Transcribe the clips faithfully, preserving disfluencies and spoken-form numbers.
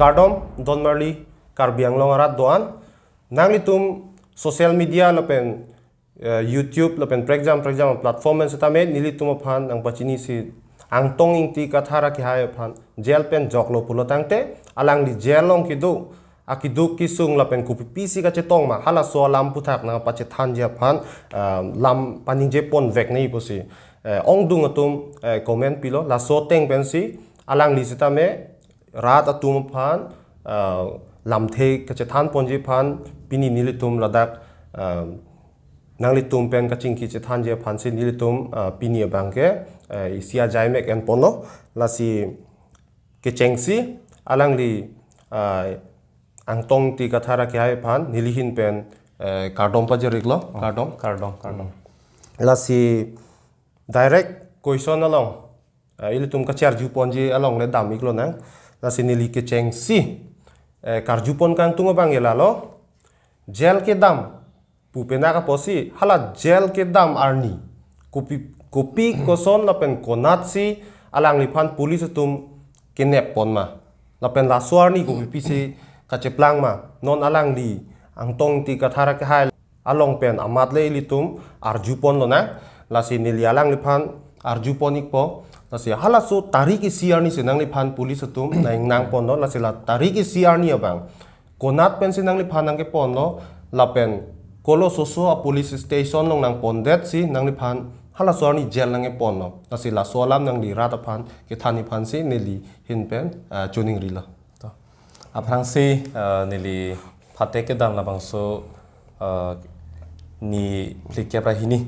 Kardom, Don Marli, Karbi Anglong arat do-an. Nanglitum social media lapen, eh, YouTube lapen prekjam prekjam platform pen setame nelitum aphan nangpachinisi Angtong Ingti Kathar akehai aphan jail pen joklo pulo tangte, alangli jail along kedo akeduk kesung lapen kopi pisi kachetong ma, halaso alam aphuthak nangpachethanji aphan, ah, lam paningje ponvek nangji pusi, eh, ongdung atum, eh, comment pilo. Laso ateng pensi alangli setame rat atum aphan, ah, lamthe kachethan ponji aphan pini nelitum ladak, ah, nanglitum pen kachingki chethanji aphansi nelitum, ah, pini abangke, eh, isi ajaimek en ponlo. Lasi kechengsi alangli, ah, Angtong Ingti Kathar akehai aphan neli ahin pen, eh, kardom pajir-iklo, kardom. Kardom, kardom. Lasi direct question along, eh, ilitum kacharju ponji along le dam-iklo nang. Lasi neli kechengsi, eh, karju pon kangtung abang ke lalo, jail kedam pu penak apotsi, hala jail kedam arni kopi, kopi koson lapen konatsi alangliphan police atum kenep pon ma, lapen laso arni kopi pisi kacheplang ma, non alangli Angtong Ingti Kathar akehai along pen amat le ilitum arju ponlonang. Lasi neli alangliphan arju pon-ikpo. Lasi halaso tarik isi arnisi nangliphan police atum nang-ingnang ponlo. Lasi la tarik isi arni abang konat pensi nangliphan nangkeponlo, lapen kolo soso a police station along nangpondetsi nangliphan halaso arni jail nangkeponlo. Lasi laso alam nangli rat aphan kethanji aphansi neli ahin pen, ah, choningrilo. To. Aphrangsi, ah, neli phatek kedam labangso, ah, ni phlikep ra hini.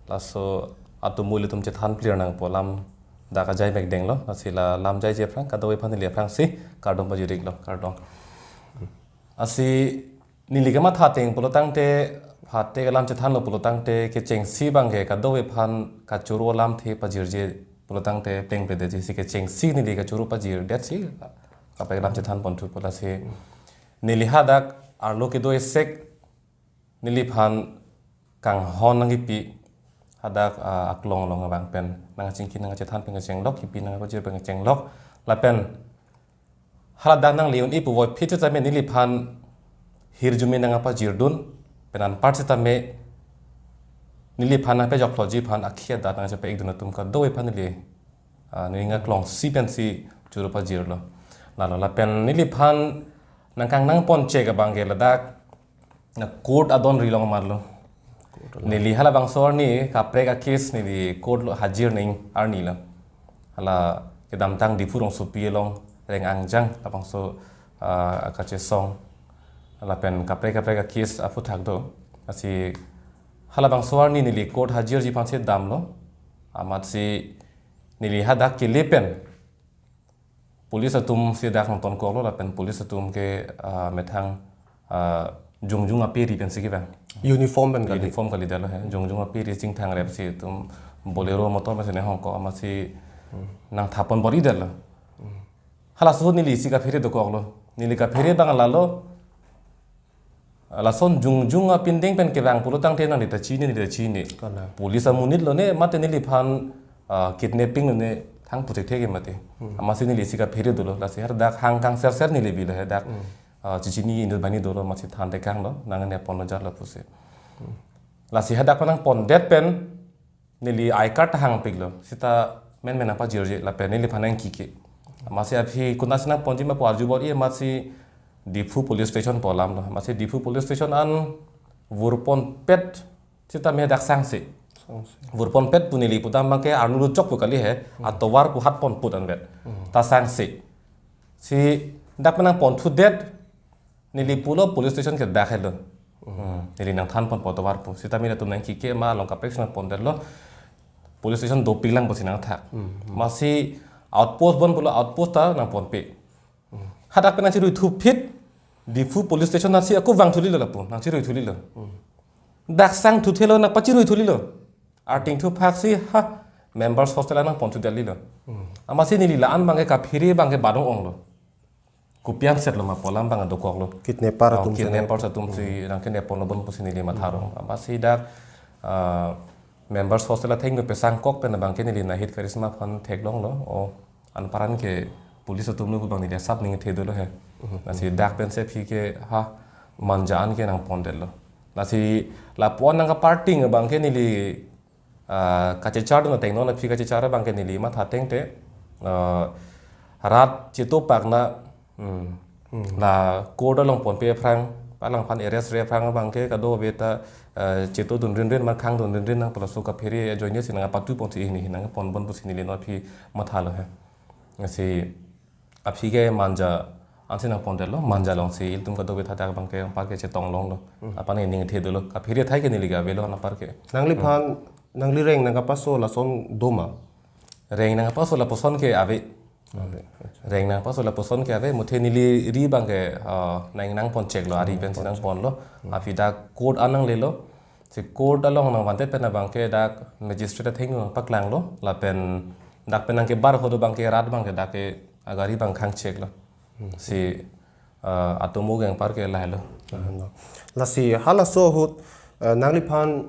Laso atomo ilitum chethan clear nangpo, lam dak ajaimek denglo. Lasi la lam jaije aphrang kadokave aphan neli aphrangsi kardom pajir-iklo, kardom. Lasi neli kamatha ateng pulo tangte, phatek alam chethanlo pulo tangte, kechengsi abangke kadokave aphan kachoro alamthe pajirje pulo tangte plengpledetji, si kechengsi neli kachoro pajirdetsi kaprek alam chethan ponthupo. Lasi neli hadak arlo kedo esek neliphan kanghon nangkipi hadak, ah, aklong along abang pen nangchingki nangchethan pen kachenglok, kipi nangpajir pen kachenglok, lapen haladak nangli un-e puvoiphit setame neliphan hirjume nangpajirdun, pen anpar setame neliphan nangpejokloji aphan akhei adat nangchepa-ikdun atum kadokave aphan neli, ah, neli aklongsi pensi choro pajirlo. Lalo lapen neliphan nangkangnang ponchek abangke ladak na court adon ri long amarlo. Court along. Neli halabangso arni kaprek a-case neli court along hajir nang arnilo. Hala kedamtang Diphu rongsopi along reng angjang labangso, ah, kachesong lapen kaprek kaprek a-case aphuthak do. Lasi halabangso arni neli court hajirji aphansi damlo. Amatsi neli hadak kele pen police atumsi dak nangtonkoklo lapen police atum ke, ah, methang, ah, jongjung aperi pensi kevang. Uniform pen kali. Uniform kalidetlo he. Jongjung aperi chingthang repsi atum Bolero motor pensi nehongkok amatsi nangthapon bor-idetlo. Halaso ahut neli isi kaphere dokoklo. Neli kaphere abang lalo, lason jongjung apindeng pen kevang pulo tangte nangli ta chini, neli ta chini. Kalang. Police amonit lone, mate neliphan, ah, kidnapping lone, thang puthekthe ke mate. Hmm. Amatsi neli isi kaphere dolo, lasi hadak hang kangserser neli bilo hadak. Hmm. Ah, chichini inut bani dolo, amatsi than tekanglo, nangne ponlo jarlo pusi. Hmm. Lasi hadak nangpondet pen, neli I card ta hangpiklo. Seta menmen nangpajirje lapen neliphan nangkiki. Amatsi aphi konatsi nangponji ma pu arju bor-i amatsi Diphu police station pu alamlo. Amatsi Diphu police station an vurponpet seta me dak sangse. Vurponpet pu neli pudam abangke arlu luchok pu kali he, atovar pu hat pon put anvet. Ta sangse. Si dak pen nangponthudet, neli pulo police station ke dak helo. Hmm. Neli nangthan ponpo tovar pu. Sitame latum nangkike ma along kaprek si nangpondetlo. Police station dopik lang pusi nangthak. Masi outpost bon pulo outpost ta nangponpe. Hadak pen nangchirui thuphit, Diphu police station nangsi ako vang thulilo lapu, nangchirui thulilo. Dak sangthuthelo nangpachirui-thulilo. Arting thuphaksi ha members hostel nangponthudelilo. Amatsi neli la-an abangke kaphere abangke badong onglo. Kopi an setlo ma pu alam abang dokoklo. Kidnapper Oh, atum si kidnapper atumsi nangkeneponlo bon pusi neli matha rong. Amatsi dak, ah, members hostel athengno pesangkok pen abangke neli nahit karisma aphan theklonglo. Oh, anparke police atumlo pu abang neli asap ningthe dolo he. Lasi dak pensi aphi ke ha Manja an ke nangpondetlo. Lasi lapu an nangkaparting abangke neli, ah, kachechar dun ateng non aphi kachechar abangke neli matha tengte, ah, rat chetopak na, hmm, la court along ponpe aphrang, alangphan arrest-re aphrang abangke kadokave ta, ah, chetodun rinrin ma khangdun rinrin nang palaso kaphere ajoine si nangpathu ponsi hini nangpon bon pusi neli non aphi mathalo he. Lasi aphi ke Manja ansi nangpondetlo, Manja alongsi ilitum kadokave thadak abangke anparke chetonglonglo. Aphan ningthe dolo. Kaphere athai ke neli ke avelo anparke. Nangliphan, nangli reng nangkapaso lason doma? Reng nangkapaso lapuson ke ave. Ave. Reng nangpaso lapuson ke ave, muthe neli ri abangke, ah, nang nangponcheklo, ari pensi nangponlo. Aphi dak court an nanglelo. Si court along nangvante pen abangke dak magistrate athengno nangpaklanglo, lapen dak pen nangkebar ahut abangke rat abangke dak ke agari abang khangcheklo. Si, ah, atomo ke anparke lahelo. Lasi halaso ahut, eh, nangliphan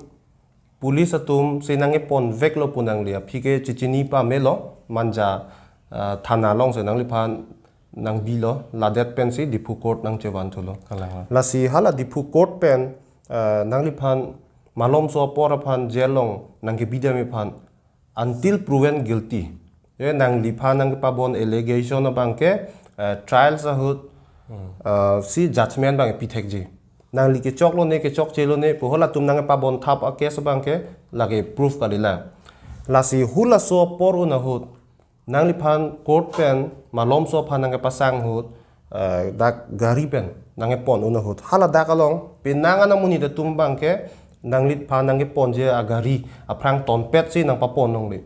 police atumsi nangkeponveklo pu nangli aphi ke chechini pamelo, Manja, eh, thana alongsi nangliphan nangbilo, ladet pensi Diphu court nangchevanthulo. Kalang. Lasi hala Diphu court pen, eh, nangliphan malomso apor aphan jail along nangkebidam aphan until proven guilty. Ye nangliphan nangkepabon allegation abangke, eh, trials ahut, eh, si judgment abang pithekji. Nangli kechoklo ne, kechokchelo ne, pu halatum nangkepabon thap a-case abangke lake proof kalila. Lasi halaso apor un ahut, nangliphan court pen malomso aphan nangkepasang ahut, eh, dak gari pen nangkepon un ahut. Haladak along, penang an amonit atum abangke, nangliphan nangkeponji agari aphrang tonpetsi nangpapon longle.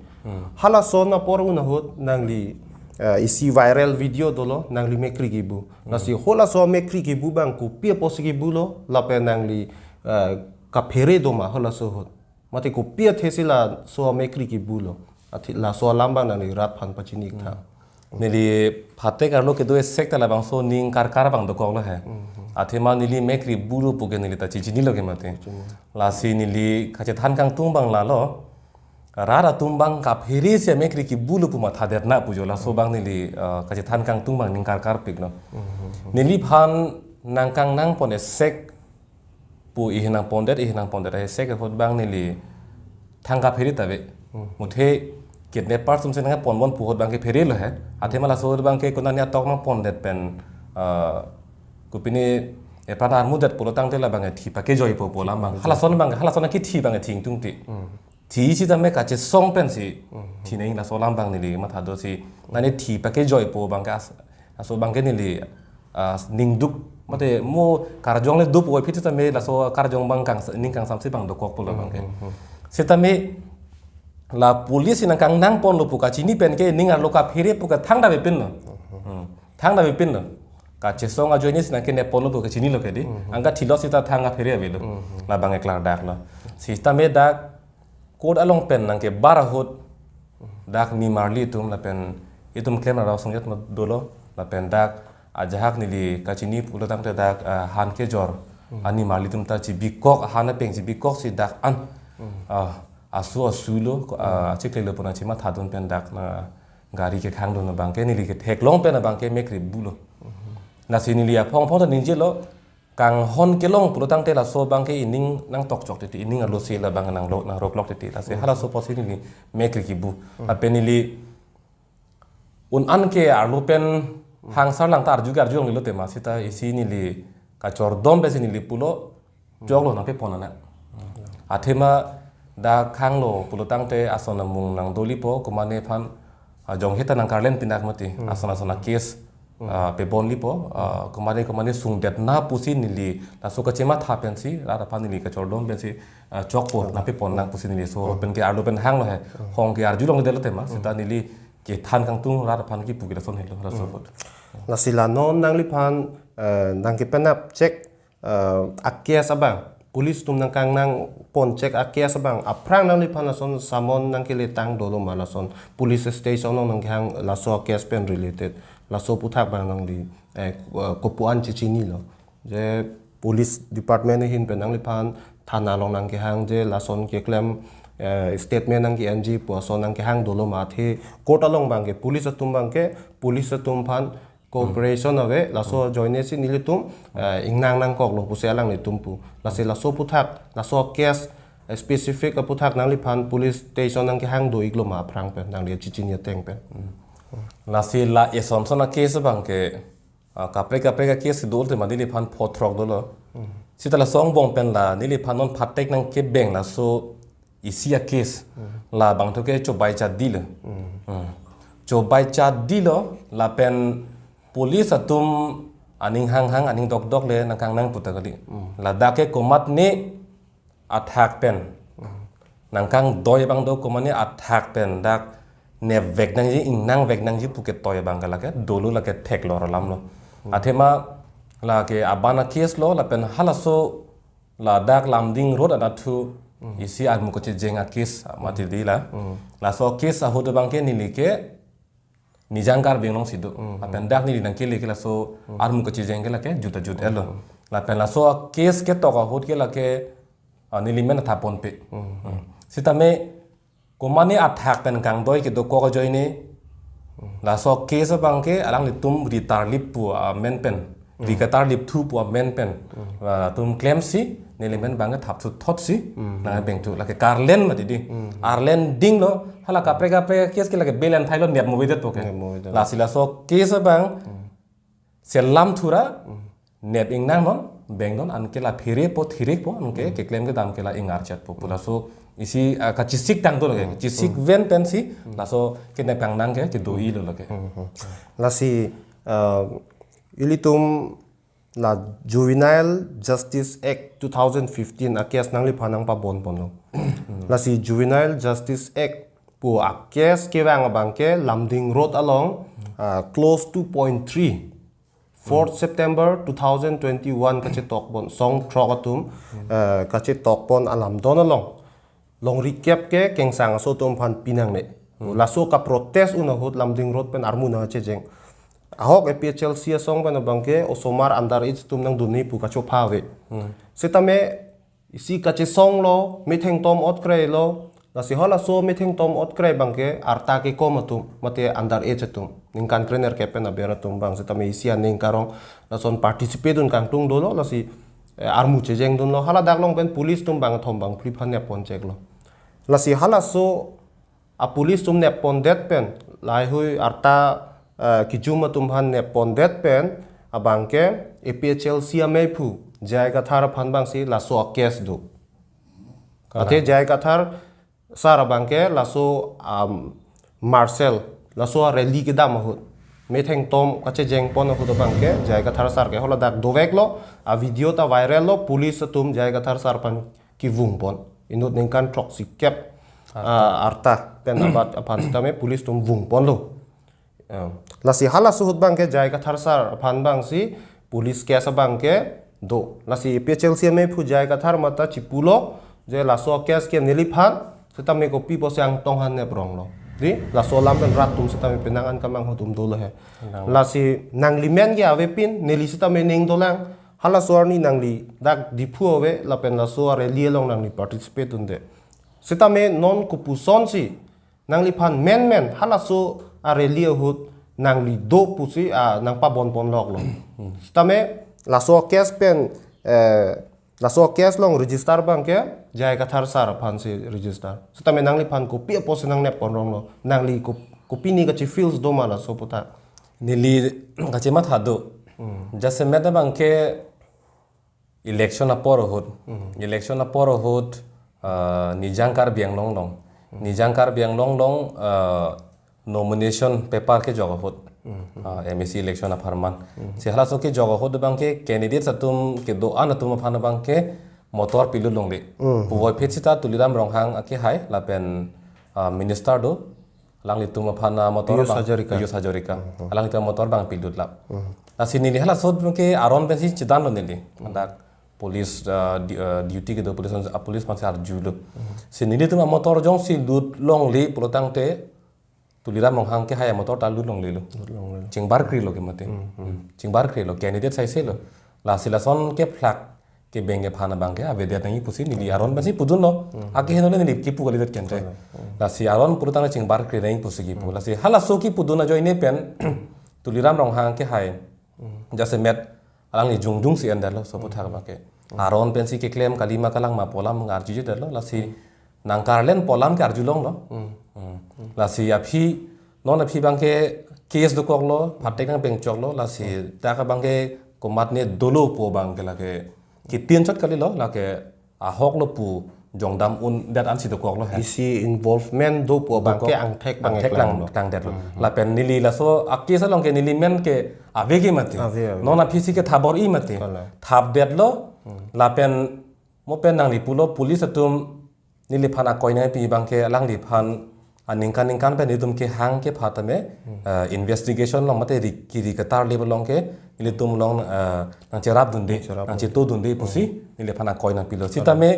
Halason apor un ahut, nangli, eh, isi viral video dolo, nangli mekri kebu. Lasi halaso mekri kebu abang kopi apotsi kebulo, lapen nangli, eh, kaphere doma halaso ahut. Mate kopi athesi laso amekri kebulo. Athe laso alam abang nangli rat aphan pachini tha. Neli phatek arlo kedo esek ta labangso ning karkar abang dokoklo he. Athema neli mekri bulo pu ke neli ta chechinilo ke mate. Lasi neli kachethan kangtung abang lalo. Rat atum abang kaphere si amekri kebulo pu mathadetna pu jo, laso abang neli, eh, kachethan kangtung abang ning karkarpiklo. Neliphan nangkangnangpon esek pu ihin nangpondet, ihin nangpondet, ahesek ahut abang neli thang kaphere ta ave. Muthe kidnapper atumsi nangponbom pu ahut abangke pherelo he. Athema laso ahut abangke konatne atok nangpondet pen, ah, kopine epran armudet pulo tangte labangke thi pakejoipo pu alam abang. Halason abang, halason kithi abang thingtungte. Thi sitame kachesong pensi. Thi nang laso alam abang neli matha dosi. Nane thi pakejoipo abangke as-, laso abangke neli, ah, ningduk, mate mo karjong le dup oi phit sitame laso karjong abang kang, ning kangsamsi abang dokok pulo abangke. Sitame la police si nangkangnangponlo pu kachini penke ning arlo kaphere pu ke thangta avepinlo. Thangta avepinlo. Kachesong ajoine si nangkeneponlo pu kachinilo ke di. Anke thilo sita thang kaphere avelo. Labangke klardaklo. Sitame dak court along pen nangkebar ahut dak nimarli atum lapen itum klem arlo asong jat dolo lapen dak ajahak neli kachini pulo tangte dak, ah, han kejor animarli atum ta chibikok, han apeng chibikok si dak an, ah, asu asulo, ah, achiklelo pu nangchimathadun pen dak na gari kekhangdun abangke neli ketheklong pen abangke mekri bulo. Lasi neli aphong aphong ta ningjelo, kanghon kelong pulo tangte laso abangke ining nangtokchok titi, ining arlo si labang nanglo, nangroklok titi. Lasi halaso apotsi neli mekri kebu. Lapen neli un an ke arlo pen hangsar lang ta arju ke arjulonglelo tema sita isi neli kachordom pensi neli pulo, choklo nangpepon nang. Athema Dak hanglo pulotangte ason amung nangdolipo, komane aphan, ah, jong heta nangkarlen pinak mati. Hmm. Ason ason a-case, Hmm. ah, pebonlipo, ah, komane komane sungdetna pusi neli laso kachematha pensi, rat aphan neli kachordom pensi, ah, chokpo, Hmm. nangpepon nang pusi neli so, Hmm. pen ke arlo pen hanglo he. Hmm. Hong ke arjulongledetlo tema, Hmm. seta neli kethan kangtung rat aphan kipu ke lason helo, laso Hmm. apot. Lasi la non nangliphan, eh, nangkepenap chek, eh, a-case abang, police atum nangkangnang pon chek a-case abang, aphrang nangliphan lason summon nangkeletang dolo ma lason police station along nangkehang laso a-case pen related, laso aputhak abang nangli, eh, kopuan chechinilo. Je police department ahin pen nangliphan thana along nangkehang je lason keklem, eh, statement nangke-enji pu ason nangkehang dolo ma, athe court along abang ke police atum abang ke police atum aphan cooperation ave, laso ajoine si nelitum, eh, ingnang nangkoklo pusi alanglitum pu. Lasi laso aputhak, laso case, eh, specific aputhak nangliphan police station nangkehang do-iklo ma aphrang pen, nangli chichin ateng pen. Lasi la eson son a-case abang ke, ah, kaprek kaprek a-case do-olte ma neliphan pho throk dolo. Seta laso angbong pen la neliphan non phatek nangkebeng laso isi a-case. Hmm. Labang thu ke Chobai Chadi lo. Hmm. Hmm. Chobai Chadi lo lapen police atum aning hanghang aning dokdok le nangkangnang pu ta kali. Hmm. Ladak ke komatne athak pen. Hmm. Nangkangdoi abang do, komatne athak pen dak nepvek nangji, ingnangvek nangji pu ketoi abang ke lake dolo, lake theklor alam lo. Hmm. Athema lake abana case lo lapen halaso ladak Lumding Road anatthu Hmm. isi armu kachejeng a-case mati di la. Hmm. Laso case ahut abang ke neli ke Nijang Karbi Anglong si do. Hmm. Lapen dak neli nangkele ke laso Hmm. armu kachejeng ke lake jut ajut-etlo. Hmm. Lapen laso case ketok ahut ke lake, ah, neli men atha ponpe. Hmm. Hmm. Sitame komatne athak pen kangdoi kedokok ajoine, laso case abang ke alanglitum ri tarlip pu amen pen, ri Hmm. katarlipthu pu amen pen, Hmm. latum klemsi neli men abang ke thapthu thotsi Hmm. nangkebengthu, lake karlen mati di. Hmm. Arlen dinglo, hala kaprek kaprek case ke lake bail and thailo, nep movedetpo ke. Nep movedetpo. Lasi laso case abang Hmm. selam thura, Hmm. nep ingnangnon, bengnon, anke la pherepo, thirekpo, anke Hmm. keklem kedam ke la ingarchetpo. Pu laso isi, ah, kachesik tang do lake. Hmm. Chesik Hmm. ven pensi, Hmm. laso kenep kangnang ke kedo-ilo lake. Hmm. Hmm. Lasi, ah, ilitum la Juvenile Justice Act two thousand fifteen a-case nangliphan nangpabon ponlo. Hmm. Lasi Juvenile Justice Act pu a-case kevang abang ke Lumding Road along, ah, clause two point three, fourth Hmm. September two thousand twenty-one kachetok pon, song throk atum, Hmm. eh, kachetok pon alamdon along longri kep ke kengsang aso atum aphan pinangne. Hmm. Laso ka-protest un ahut Lumding Road pen armu nangchejeng. Ahok A P H L C asong pen abang ke osomar under age atum nangdunne pu kachopha ave. Hmm. Sitame isi kachesonglo, metheng tom ot kreilo, lasi halaso metheng tom ot kre abang ke arta kekom atum, mate under age atum, ningkan krenerkep pen aber atum abang, sitame isi aning karong lason participate dun kangtung dolo, lasi, eh, armu chejeng dunlo, hala dak along pen police atum bangthom bangphli aphan nep pon cheklo. Lasi halaso a-police atum nep pondet pen, laheihui arta, eh, kejum atum aphan nep pondet pen, abang ke A P H L C ameiphu J I Kathar aphan abangsi laso a-case do. Kalang. Athe J I Kathar sir abang ke laso, um, Marshall, laso a-rally kedam ahut, metheng tom kachejeng pon ahut abang ke J I Kathar sir ke haladak doveklo, a-video ta viral lo, police atum J I Kathar sir aphan kevung pon. Inut ningkan throksi kep, ah, arta pen abat aphan sitame police atum vung ponlo. Eh, lasi halaso ahut abang ke J I Kathar sir aphan abangsi police case abang ke do. Lasi A P H L C ameiphu J I Kathar mate chipulo je laso case ke neliphan, sitame kopi pusi angtong aphan nep ronglo. Di, laso alam pen rat atum sitame penang an kamang atum dolo he. Penang. Lasi nanglimen ke avepin, neli sitame ning dolang. Halaso arni nangli dak Diphu ave, lapen laso a-rally along nangli participate dunde. Sitame non kopusonsi nangliphan menmen halaso a-rally ahut nangli do pusi, ah, nangpabon ponloklo. Sitame laso case pen, eh, laso case along register abang ke J I Kathar sir aphansi register. Sitame nangliphan kopi apotsi nangnep pon ronglo, nangli ko-, kopine kachi-feels do ma laso aputhak? Neli kachematha do. Hmm. Jasemet abang ke election apor ahut. Hmm. Election apor ahut, uh, Nijang Karbi Anglong along. Nijang Karbi Anglong along, uh, nomination paper kejok ahut. Uh, M A C election apharman. Si halaso kejok ahut abangke candidate atum kedo-an atum aphan abangke motor pilut longle. Puvoiphit sita Tuliram Ronghang akehai lapen, uh, minister do. Alanglitum aphan, uh, motor Piyush abang, Hazarika. Piyush Hazarika. Alanglitum motor abang pilutlo. Lasi neli halaso ke aron pensi chedanlo neli. Dak police, uh, di-, uh, duty kedo police, uh, police aphansi arjulo. Si nelitum amotor jongsi lut longle pulotangte Tuliram Ronghang akehai amotor ta lut longlelo. Lut longlelo. Chingbarkrilo ke mate. Chingbarkrilo. Candidate saiselo. Lasi lason kephlak kebeng kephan abangke avedet nangji pusi neli aron pensi pudunlo. Akeheno le neli kipu kalidet kente. Lasi aron pulotangte chingbarkre nangji pusi kipu. Lasi halaso kipudun ajoine pen Tuliram Ronghang akehai jasemet alangli jongjong si endetlo, laso aphuthak abangke. Aron pensi keklem kalima kalang ma pu alam arjudetlo, lasi nangkarlen pu alam ke arjulonglo. Lasi aphi, non aphi abangke case dokoklo, phatek nangpengchoklo, lasi dak abangke komatne dolo pu abangke lake kitin chot kalilo, lake ahoklo pu jongdam undet ansi dokoklo he. Isi involvement do pu abangke Dokok. Angthek abang Angthek eklang lang, lo. Langdetlo. Lapen neli laso a-case along ke neli men ke ave ke mati. Ave, ave. Non aphisi ke thabor-i mati. Kalang. Thabdetlo. Lapen mo pen nangli pulo police atum neliphan akoi nangpi abangke alangliphan aningkan ningkan pen itum kehang kepha tame, eh, investigation along mate ri-, kiri ketar level along ke nelitum along, eh, nangcherap dunde, Nangcherap nangcheto dunde pusi neliphan akoi nangpilo. Sitame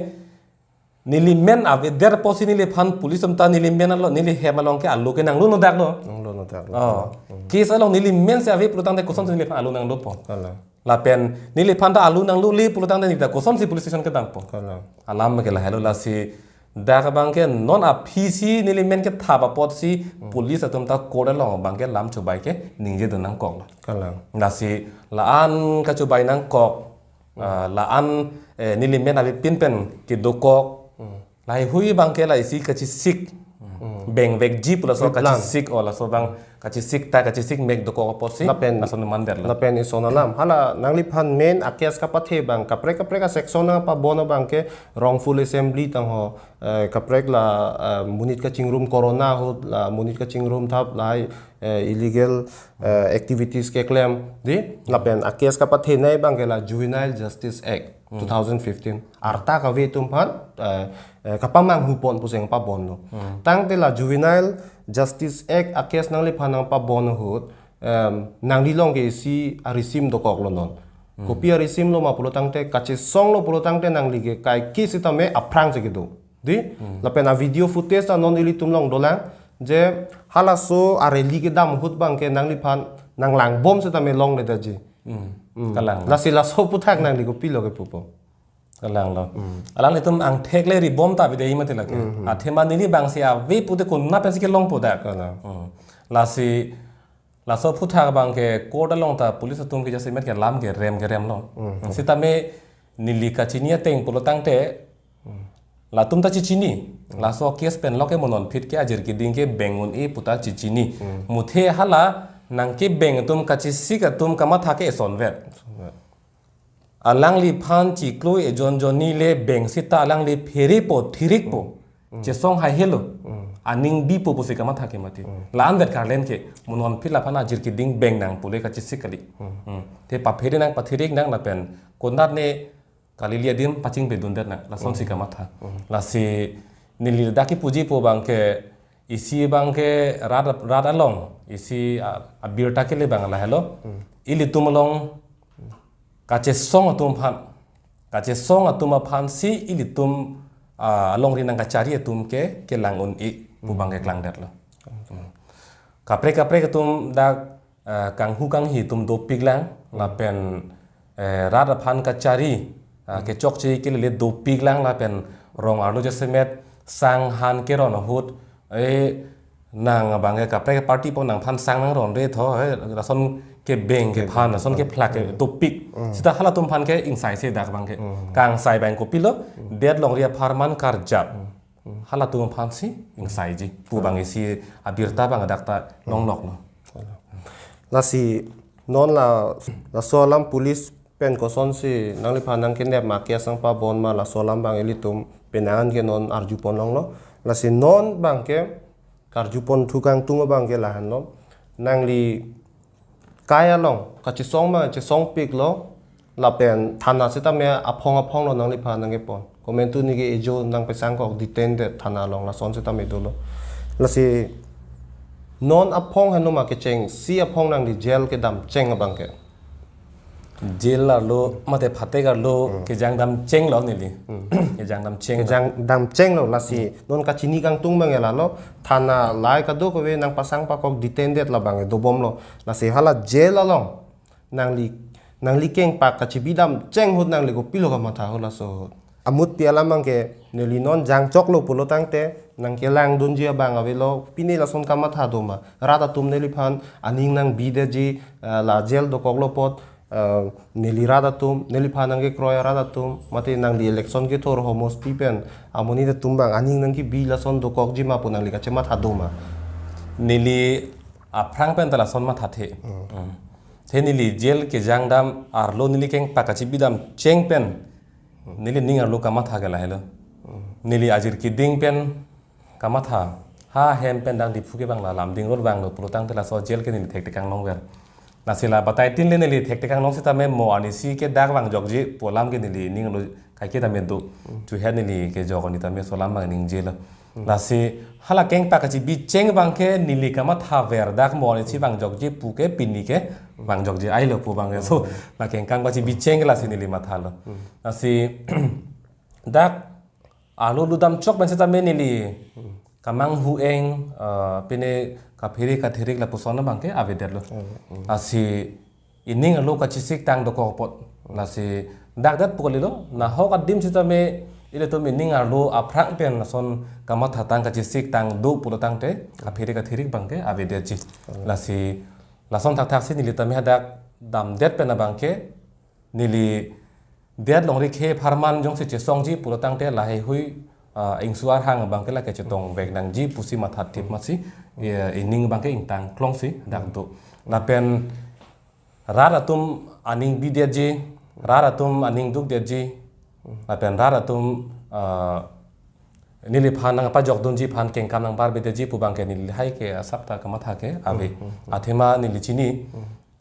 neli men avedet pusi neliphan police atum ta neli men along, neli hem along ke alo ke nanglo nodaklo. Nanglo nodaklo. Oh. Case along neli men si ave pulotangte kosonsi neliphan alo nanglopo. Kalang. Lapen neliphan ta alo nanglole pulotangte neli ta kosonsi police station kedampo. Kalang. Alam ke lahelo, lasi dak abangke non aphisi neli men kethap apotsi police atum ta court along abangke lam chubai ke ningjedun nangkoklo. Kalang. Lasi la-an kachubai nangkok. Ah, la-an, eh, neli men avepin pen kedokok. Lahai hui abangke la isi kachesik. Bengvekji pu laso Triplang. Kachesik, o laso abang kachesik ta kachesik mek dokok apotsi. Lapen, laso numandetlo. Lapen ison alam. Hala nangliphan men a-case kapathe abang kaprek kaprek a-section nangpabon abangke wrongful assembly tangho, eh, kaprek la, eh, monit kachingrum corona ahut la monit kachingrum thap lahai, eh, illegal, eh, activities keklem. Di, lapen a-case kapathenei abangke la Juvenile Justice Act two thousand fifteen. Arta kave atum aphan, eh, eh, kapamanghu pon pusi nangpabonlo. Tangte la Juvenile Justice Act a-case nangliphan nangpabon ahut, em, nangli along ke isi arisim dokoklo non. Kopi arisimlo ma pulotangte kachesonglo pulotangte nangli ke kaike sitame aphrangsi kedo. Di, lapen a-video footage ta non ilitum along dolang, je halaso a-rally kedam ahut abangke nangliphan nanglangbom sitame longledetji. Kalang. Lasi laso aphuthak nangli kopilo kepupo. Kalanglo. Alanglitum angthek le ribom ta bide mati lake. Athema neli abangsi ave pute konat pensi kelongpo dak. Kalang. Lasi laso aphuthak abangke court along ta police atum ke jasemet ke lam kerem keremlo. Sitame neli kachini ateng pulotangte latum ta chechini. Laso case pen lok ke mo nonphit ke ajir keding ke beng un-e puta chechini. Muthe hala nangkebeng atum kachesik atum kamatha ke esonvet. Alangliphan chiklo ejon jonni le beng sita alangli pherepo, thirikpo. Chesong haihelo. Aning bipo pusi kamatha ke mati. La-an det karlen ke mo nonphit laphan ajir keding beng nang pule kachesik kali. Te paphere nang pathirik nang lapen konat ne kalili adim pachingpedundet nang, lasonsi kamatha. Lasi neli dak kipuji pu abangke isi abangke rat, rat along isi a-, abirta kele abang lahelo. Ilitum along kachesong atum aphan, kachesong atum aphansi ilitum, ah, alongri nangkachari atum ke kelang un-e pu abangke klangdetlo. Kaprek kaprek atum dak, eh, kanghu kanghi atum dopiklang, lapen, eh, rat aphan kachari, eh, kechokche kelele dopiklang lapen rong arlo jasemet sang han keron ahut, eh, nang abangke kaprek party po nangphan sang nangronre tho, eh, lason kebeng kephan, lason kephlak ke dopik. Sita halatum aphan ke ingsaise dak abangke. Kangsai abang kopilo, det longri apharman karjap. Halatum aphansi ingsaiji pu abang isi abirta abang dak ta longloklo. Lasi non la, laso alam police pen kosonsi nangliphan nangkenep ma case nangpabon ma laso alam abang ilitum penang an ke non arjupon longlo. Lasi non abangke karjupon thu kangtung abangke lahenlo. Nangli kai along kachesong ma chesongpiklo, lapen thana setame aphong aphonglo nangliphan nangkepon. Komantu neke ejo nangpesangkok detain det thana along, lason setame dolo. Lasi non aphong henlo ma kechengsi aphong nangli jail kedamcheng abangke? Jail arlo mate phatek arlo kejang damchenglo neli. Kejang damcheng. Kejang damchenglo, lasi non kachini kangtung abangke lalo, thana lahai kadokave nangpasang pakok detain det labangke dobomlo. Lasi hala jail along nangli, nangli kengpak kachibi damcheng ahut nangli kopilo kamatha ahut laso ahut? Amutpi alam abangke neli non jangchoklo pulo tangte nangkelangdunji abang avelo, pine lason kamatha doma? Rat atum neliphan aning nangbidetji, eh, la jail dokoklo apot, eh, neli rat atum, neliphan nangkekroi arat atum, mate nangli election kethur homosti pen amonit atum abang aning nangkebi lason dokokji ma pu nangli kachematha doma? Neli aphrang pen ta lason mathathe. Hmm. The neli jail kejang dam arlo neli kengpak kachibi damcheng pen neli ning arlo kamatha ke lahelo. Neli ajir keding pen kamatha, ha hem pen dang Diphu ke abang la Lumding Road vanglo pulo tangte laso jail ke neli thekthek kanglongver. Lasi la batai tin le neli thekthek kanglong setame mo arnisi ke dak vangjokji pu alam ke neli ning arlo kaiketa me do. Chuhet neli kejok arni tame laso alam abang ningjelo. Lasi hala kengpak kachibi cheng abangke neli kamathaver, dak mo arnisi vangjokji pu ke pini ke vangjokji ailo pu abangke. So la kengkang kachibi cheng ke lasi neli mathalo. Lasi dak arlo lutdamchok pen setame neli kamanghu eng, eh, pine kaphere kathirik lapuson abangke avedetlo. Lasi ining arlo kachesik tang dokok apot. Lasi dak det pu kalilo, nahok adim setame ilitum ining arlo aphrang pen lason kamatha tang kachesik tang do pulo tangte kaphere kathirik abangke avedetji. Lasi lason thakthaksi neli tame hadak damdet pen abangke neli det longri khe pharman jongsi chesongji pulo tangte lahaihui, ah, ingsu arhang abangke lake chetongvek nangji pusi mathathip masi, eh, ining abangke ingtang klongsi dak do. Lapen rat atum aning bidetji, rat atum aning dukdetji, lapen rat atum, ah, neliphan nangpajokdunji aphan kengkam nangbarbedetji pu abangke neli lahai ke asap ta kamatha ke ave. Athema neli chini,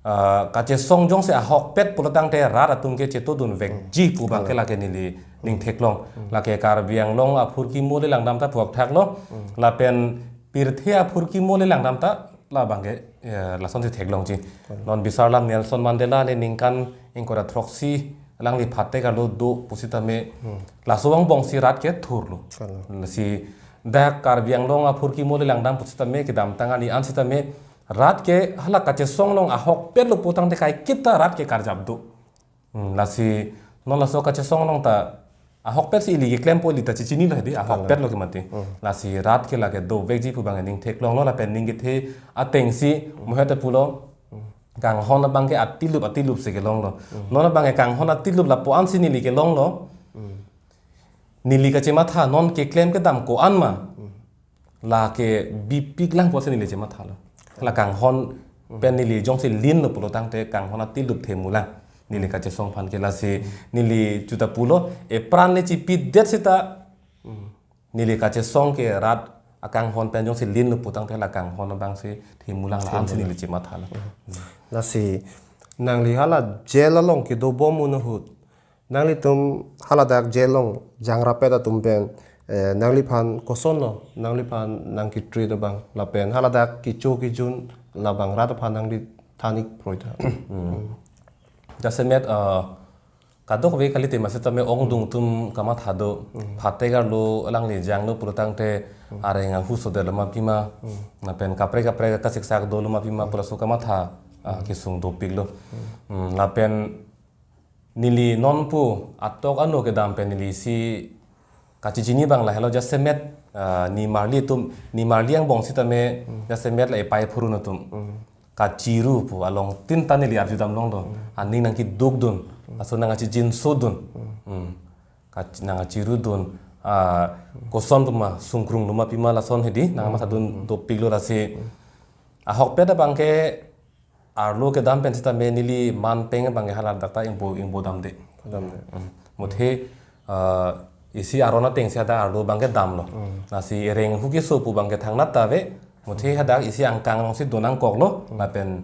ah, kachesong jongsi ahokpet pulo tangte rat atum ke chetodunvekji pu abangke lake neli ning theklong. Lake Karbi Anglong aphurkimo le langdam ta puthaklo. Lapen pirthe aphurkimo le langdam ta labangke, eh, lasonsi theklongji. Non bisarlam Nelson Mandela le ningkan ingkoi ra throksi alangli phatek arlo do pusitame laso angbongsi rat ke thurlo. Lasi dak Karbi Anglong aphurkimo le langdam pusitame kedamtang ani an setame rat ke hala kachesong along ahokpetlo pu tangte kaiketa rat ke karjap do. Hmm, lasi non laso kachesong along ta ahokpetsi ili keklempo ili ta chechinilo hedi, ahokpetlo ke mati. Lasi rat ke lake dovekji pu abang ning theklonglo lapen ning kethe atengsi mohete pulo. Kanghon abangke atilup atilup si kelonglo. Non abangke kanghon atilup lapu-ansi neli kelonglo. Neli kachematha non keklem kedam ko-an ma lake bipik lang pusi neli chemathalo. La kanghon pen neli jongsi linlo pulo tangte kanghon atilup themulang. Neli kachesong aphan ke lasi neli chuta pulo, epran le chipidet seta neli kachesong ke rat akanghon pen jongsi linlo pu tangte la kanghon abangsi themulang, la-ansi neli chemathalo. Lasi nangli hala jail along kedobom ahut nanglitum haladak jail along jangrapet atum pen, eh, nangliphan kosonlo, nangliphan nangketreat abang, lapen haladak kecho kejun labang rat aphan nangli than-ik proi tha? Hmm. Jasemet, eh, kadokave kalite ma setame ongdung atum kamatha do, phatek arlo alangli janglo pulo tangte areng ahu sodetlo ma pima, lapen kaprek kaprek kasiksak dolo ma pima pu laso kamatha, ah, kesung dopiklo. Hmm, lapen neli nonpu atok ano kedam pen neli si kachechini abang lahelo, jasemet, ah, nimarli atum, nimarli angbong setame jasemet la epai phurun atum kachiru pu along tin ta neli arjudam longlo. Aning nangkedukdun, laso nangkachijinsodun. Hmm. Kach-, nangkachirudun. Ah, koson puma sungkrung loma pima lason hedi nangkamathadun dopiklo lasi. Ahokpet abangke arlo kedam pen setame neli manpeng abangke haladak ta ingbo, ingbo damde. Damde. Hmm. Muthe, ah, isi aron ateng si hadak arlo abangke damlo. Lasi ereng hu keso pu abangke thangnat ta ave. Muthe hadak isi angkang alongsi donangkoklo. Lapen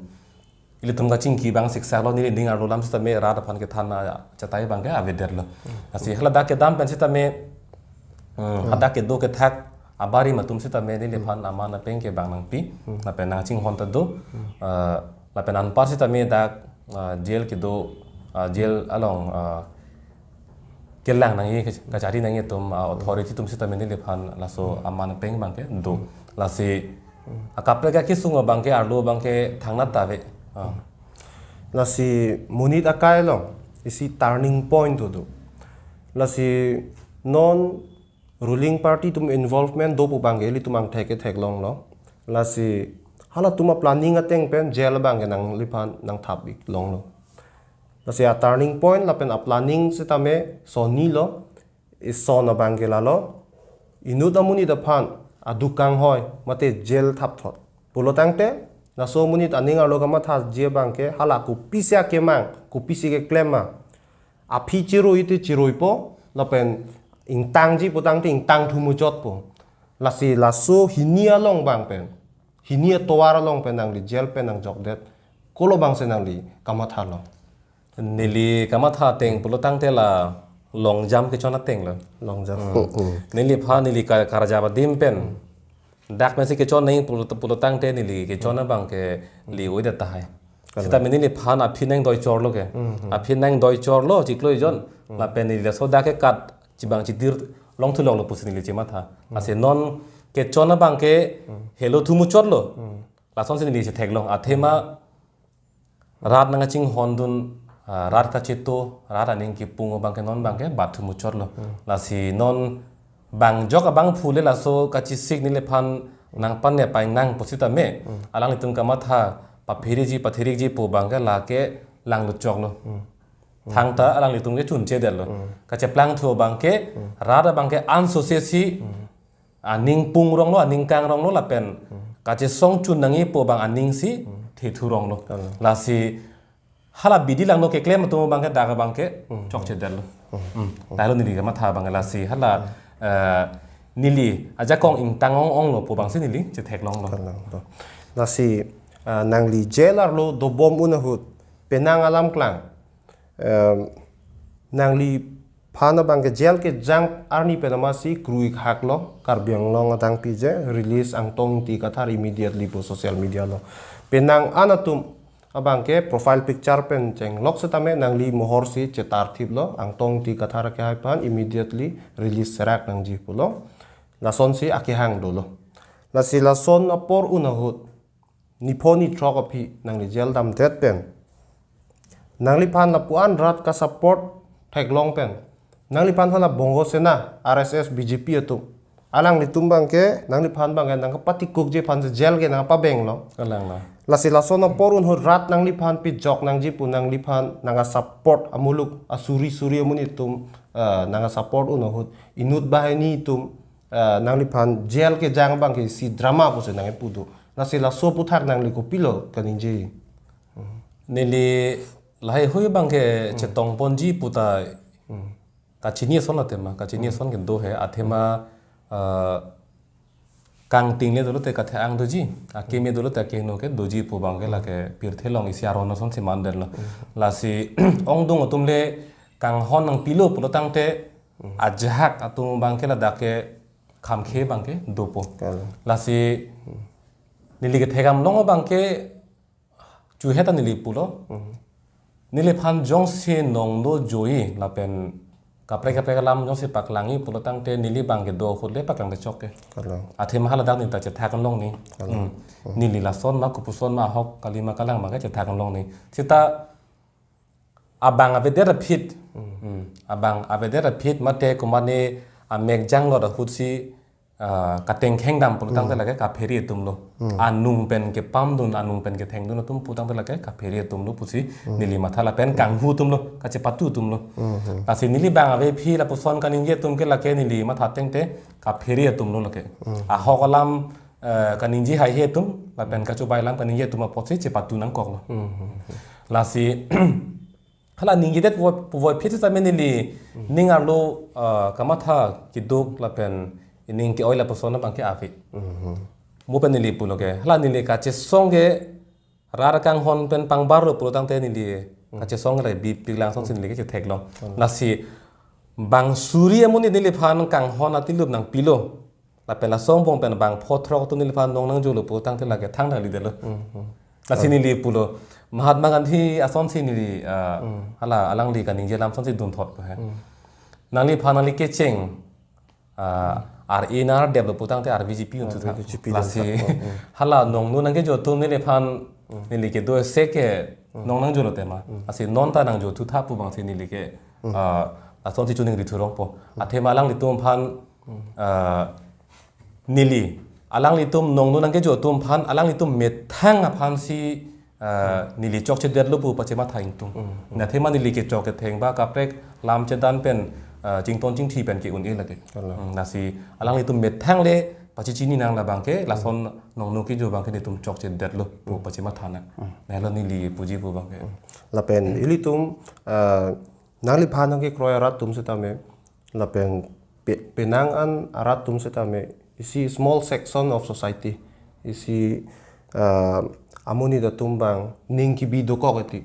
ilitum kachingki abang siksak lo, neli ning arlo alam sitame rat aphan kethan achatai abangke avedetlo. Lasi haladak kedam pen sitame, hmm, hadak kedo kethak abarim atum sitame neliphan aman apeng ke bang nangpi. Lapen nangchinghon ta do. Ah, lapen anpar sitame dak, ah, jail kedo, ah, jail along, ah, kelang nangji, kachari nangji atum, ah, authority atum sitame neliphan laso aman apeng abangke do. Lasi akaprek akesung abangke arlo abangke thangnat ta ave. Ah. Lasi monit akai along isi turning point do do. Lasi non ruling party atum involvement do pu abangke ilitum angthek ketheklonglo. Lasi halatum aplanning ateng pen jail abangke nangliphan nangthap-ik longlo. Lasi aturning point lapen aplanning sitame sonni lo. Ison abangke lalo, inut amonit aphan aduk kanghoi mate jail thapthot pulo tangte, laso amonit aning arlo kamathaji abangke hala kopisi akemang, kopisi keklem ma. Aphi chirui te chiruipo, lapen ingtangji pu tangte ingtang thu muchotpo. Lasi laso hini along abang pen, hini atovar along pen nangli jail pen nangjokdet, kolo abangsi nangli kamathalo? Neli kamatha ateng pulo tangte la long jump kechon ateng lo. Long jump. Hmm. Hmm, hmm. Neliphan neli ka-, karjap adim pen dak pensi kechon nangji pulo, pulo tangte neli kechon abangke li-oidet tahai. Kalang. Sitame neliphan aphi nangdoichorlo ke. Hmm, hmm. Aphi nangdoichorlo chiklo ejon. Hmm. Lapen neli laso dak kekat chibang chidir longthulonglo pusi neli chematha. Hmm. Lasi non kechon abangke, hmm, helo thu muchotlo. Hmm. Lasonsi neli chetheklong. Athema rat nangkachinghondun, ah, rat kacheto, rat aning kipung abangke non abangke bat thu muchotlo. Hmm. Lasi non bang jok abangphu le laso kachisik neliphan nangpanep pai nang pusitame, hmm, alanglitum kamatha papheriji, patherikji pu abangke lake langluchoklo. Hmm. Thangta alanglitum ke chunchedetlo. Hmm. Kacheplang thu abangke, hmm, rat abangke ansose si, hmm, aning pung ronglo, aning kang ronglo lapen, hmm, kachesong chun nangji pu abang aning si, hmm, thethu ronglo. Kalang. Lasi hala bidi langno keklem atum abangke dak abangke, hmm, chokchedetlo. Hmm. Hmm. Tahai lo neli kamatha abang lasi hala, eh, neli ajakong ingtang ong-onglo pu abangsi neli chetheklonglo. Kalang, to. Lasi, eh, nangli jail arlo dobom un ahut penang alam klang, em, nangliphan abangke jail kejang arni pen amatsi krui khaklo, Karbi Anglong adang pije, release Angtong Ingti Kathar immediately pu social media along. Penang an atum abangke profile picture pen chenglok setame nangli mohor si chetarthiplo, Angtong Ingti Kathar akehai aphan immediately release serak nangji pulo. Lasonsi akehang dolo. Lasi lason apor un ahut, nipho nithrok aphi nangli jail damdet pen, nangliphan lapu-an rat kasupport theklong pen, nangliphan hala Bongo Sena, R S S, B J P atum, alanglitum abangke nangliphan abangke nangkapatikukji aphansi jail ke nangpabenglo. Kalang lo. Lasi lason apor un ahut rat nangliphan pijok nangji pu nangliphan nangkasupport amuluk asuri suri amonit atum, eh, nangkasupport un ahut inut banghini atum, eh, nangliphan jail kejang abangke isi drama pusi nangkipu do. Lasi laso aphuthak nangli kopilo kaningje? Neli lahai hui abangke, hmm, chetongponji puta, hmm, kachini ason athema, kachini, hmm, ason kedo he, athema, eh, kangting le dolo te kathe-ang doji, akeme dolo te akehingno ke doji pu abangke, hmm, lake pirthe along isi aron asonsi mandetlo. Hmm. Lasi ongdung atum le kanghon nangpilo pulo tangte, hmm, ajahak atum abangke ladak ke khamkhe abangke dopo. Kalang. Lasi, hmm, neli kethekdam long abangke chuheta neli pulo. Hmm. Neliphan jongsi nongdo joi lapen kaprek kaprek alam jongsi paklangji pulo tangte neli abangke do ahut le paklang kechok ke. Kalang. Athema haladak neli ta chethak longni. Kalang. Hmm. Hmm. Neli lason ma kopuson ma ahok kali ma kalang abangke chethak longni. Seta abang avedet aphi. Hmm. Hmm. Abang avedet aphi mate komatne amek janglot ahutsi, ah, katengkheng dam pulo tangte, hmm, lake kaphere atumlo. Hmm. Anung pen kepamdun, anung pen kethengdun atum pu tangte lake kaphere atumlo pusi, hmm, neli matha lapen, hmm, kanghu atumlo, kachepatu atumlo. Hmm, hmm. Lasi neli abang ave aphi lapuson kaningje atum ke lake neli matha tangte kaphere atumlo lake. Hmm. Ahok alam, eh, kaningje haihe atum, lapen kachobai alam kaningje atum apotsi chepatu nangkoklo. Hmm, hmm, hmm. Lasi Hala ningjedet puvoiphit setame neli ning arlo, ah, kamatha keduk lapen ining ke-oi lapuson abangke ave. Mo pen neli pulo ke, hala neli kachesong ke rat kanghon pen pangbarlo pulo tangte neli kachesong le bipik lang asonsi neli ke chetheklong. Lasi bang suri amonit neliphan kanghon atilup nangpilo. Lapen laso angbong pen bang pho throk atum neliphan nong nangjolo pulo tangte lake thangta lidetlo. Lasi neli pulo, Mahatma Gandhi asonsi neli, ah, hala alangli kaningje alam asonsi dunthot ko he. Nangliphan nangli kecheng, ah, R A nangdeplo pulo tangte R B J P un thu tha. R B J P lasi dun tha. Hala nongno nangkejo atum neliphan neli kedo seke nong nangjolo tema. Lasi non ta nangjo thu tha pu abangsi neli ke, ah, lasonsi choningri thurongpo. Athema alanglitum aphan, ah, neli alanglitum nongno nangkejo atum aphan, alanglitum methang aphansi, ah, neli chokchedetlo pu pachematha ingtung. Athema neli kechok ketheng ba kaprek lam chedan pen, ah, chington chingthi pen ke-un-e lake. Lasi alanglitum methang le pachechini nang labangke, lason nongno kejo abangke netum chokchedetlo pu pachematha nang. Lahelo neli puji pu abangke. Lapen ilitum, ah, nangliphan nangkekroi arat atum setame, lapen pe-, penang an arat atum setame, isi small section of society, isi, ah, amonit atum abang ning kebi dokok eti.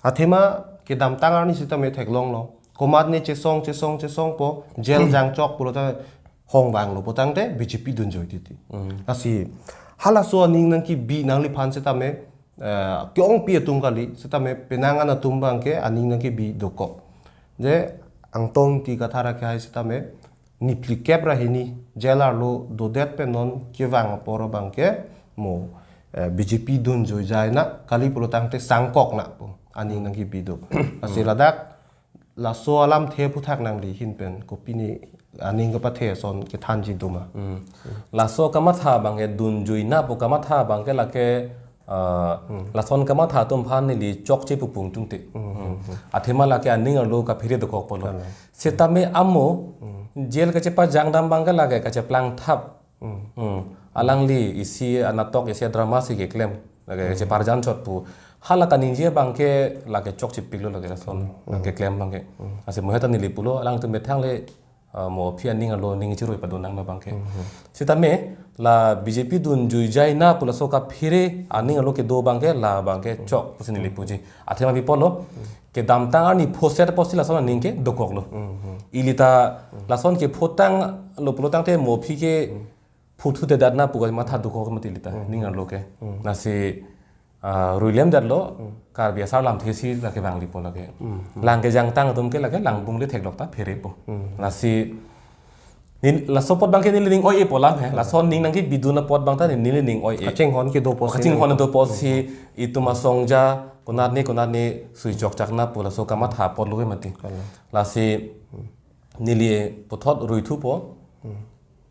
Athema kedamtang arni setame theklonglo. Komatne chesong, chesong, chesongpo, jail jangchok pulo ta hong vanglo pulo tangte B J P dunjoi titi. Lasi halaso aning nangkebi nangliphan setame, eh, ke-ongpi atum kali, setame penang an atum abangke aning nangkebi dokok. Je Angtong Ingti Kathar akehai setame, niphlikep ra hini jail arlo dodet pen non kevang apor abangke mo, eh, B J P dunjoijai na kali pulo tangte sangkok na pu aning nangkebi do. Lasi ladak laso alamthe aphuthak nangli ahin pen kopine aning kapathe ason kethanji doma. Laso kamatha abangke dunjoi na pu kamatha abangke lake, ah, lason kamatha atum aphan neli chokche pupu ingtungte. Athema lake aning arlo kaphere dokok pulo. Setame amo jail kachepajang dam abangke lake kacheplang thap. Alangli isi anatok isi drama si keklem. Lake kacheparjan chot pu. Hala kaningje abangke lake chokchepiklo lake lason keklem abangke. Lasi mo heta neli pulo alangtum methang le, ah, mo aphi aning arlo ning chiroi padun nang abangke. Setame la B J P dunjoijai na pu laso kaphere aning arlo kedo abangke la abangke chok pusi neli puji. Athema pi pulo, kedamtang arni phoset apotsi lason aning ke dokoklo. Ili ta lason ke photanglo pulo tangte mo aphi ke phuthu te dat na pu kamatha dokok mati ili ta ning arlo ke. Lasi, ah, ruilemdetlo, Karbi asar lamthe si lake vangli po lake. Lang kejangtang atum ke lake lang bung le theklok ta pherepo. Lasi nin, laso apot abangke neli ning oi-e pu alam he. Lason ning nangkebidun apot abang ta neli ning oi-e. Kachinghon kedo apotsi. Kachinghon kedo apotsi itum asong ja konatne konatne sui chokchak na pu laso kamatha apotlo ke mati. Lasi neli puthot ruithupo.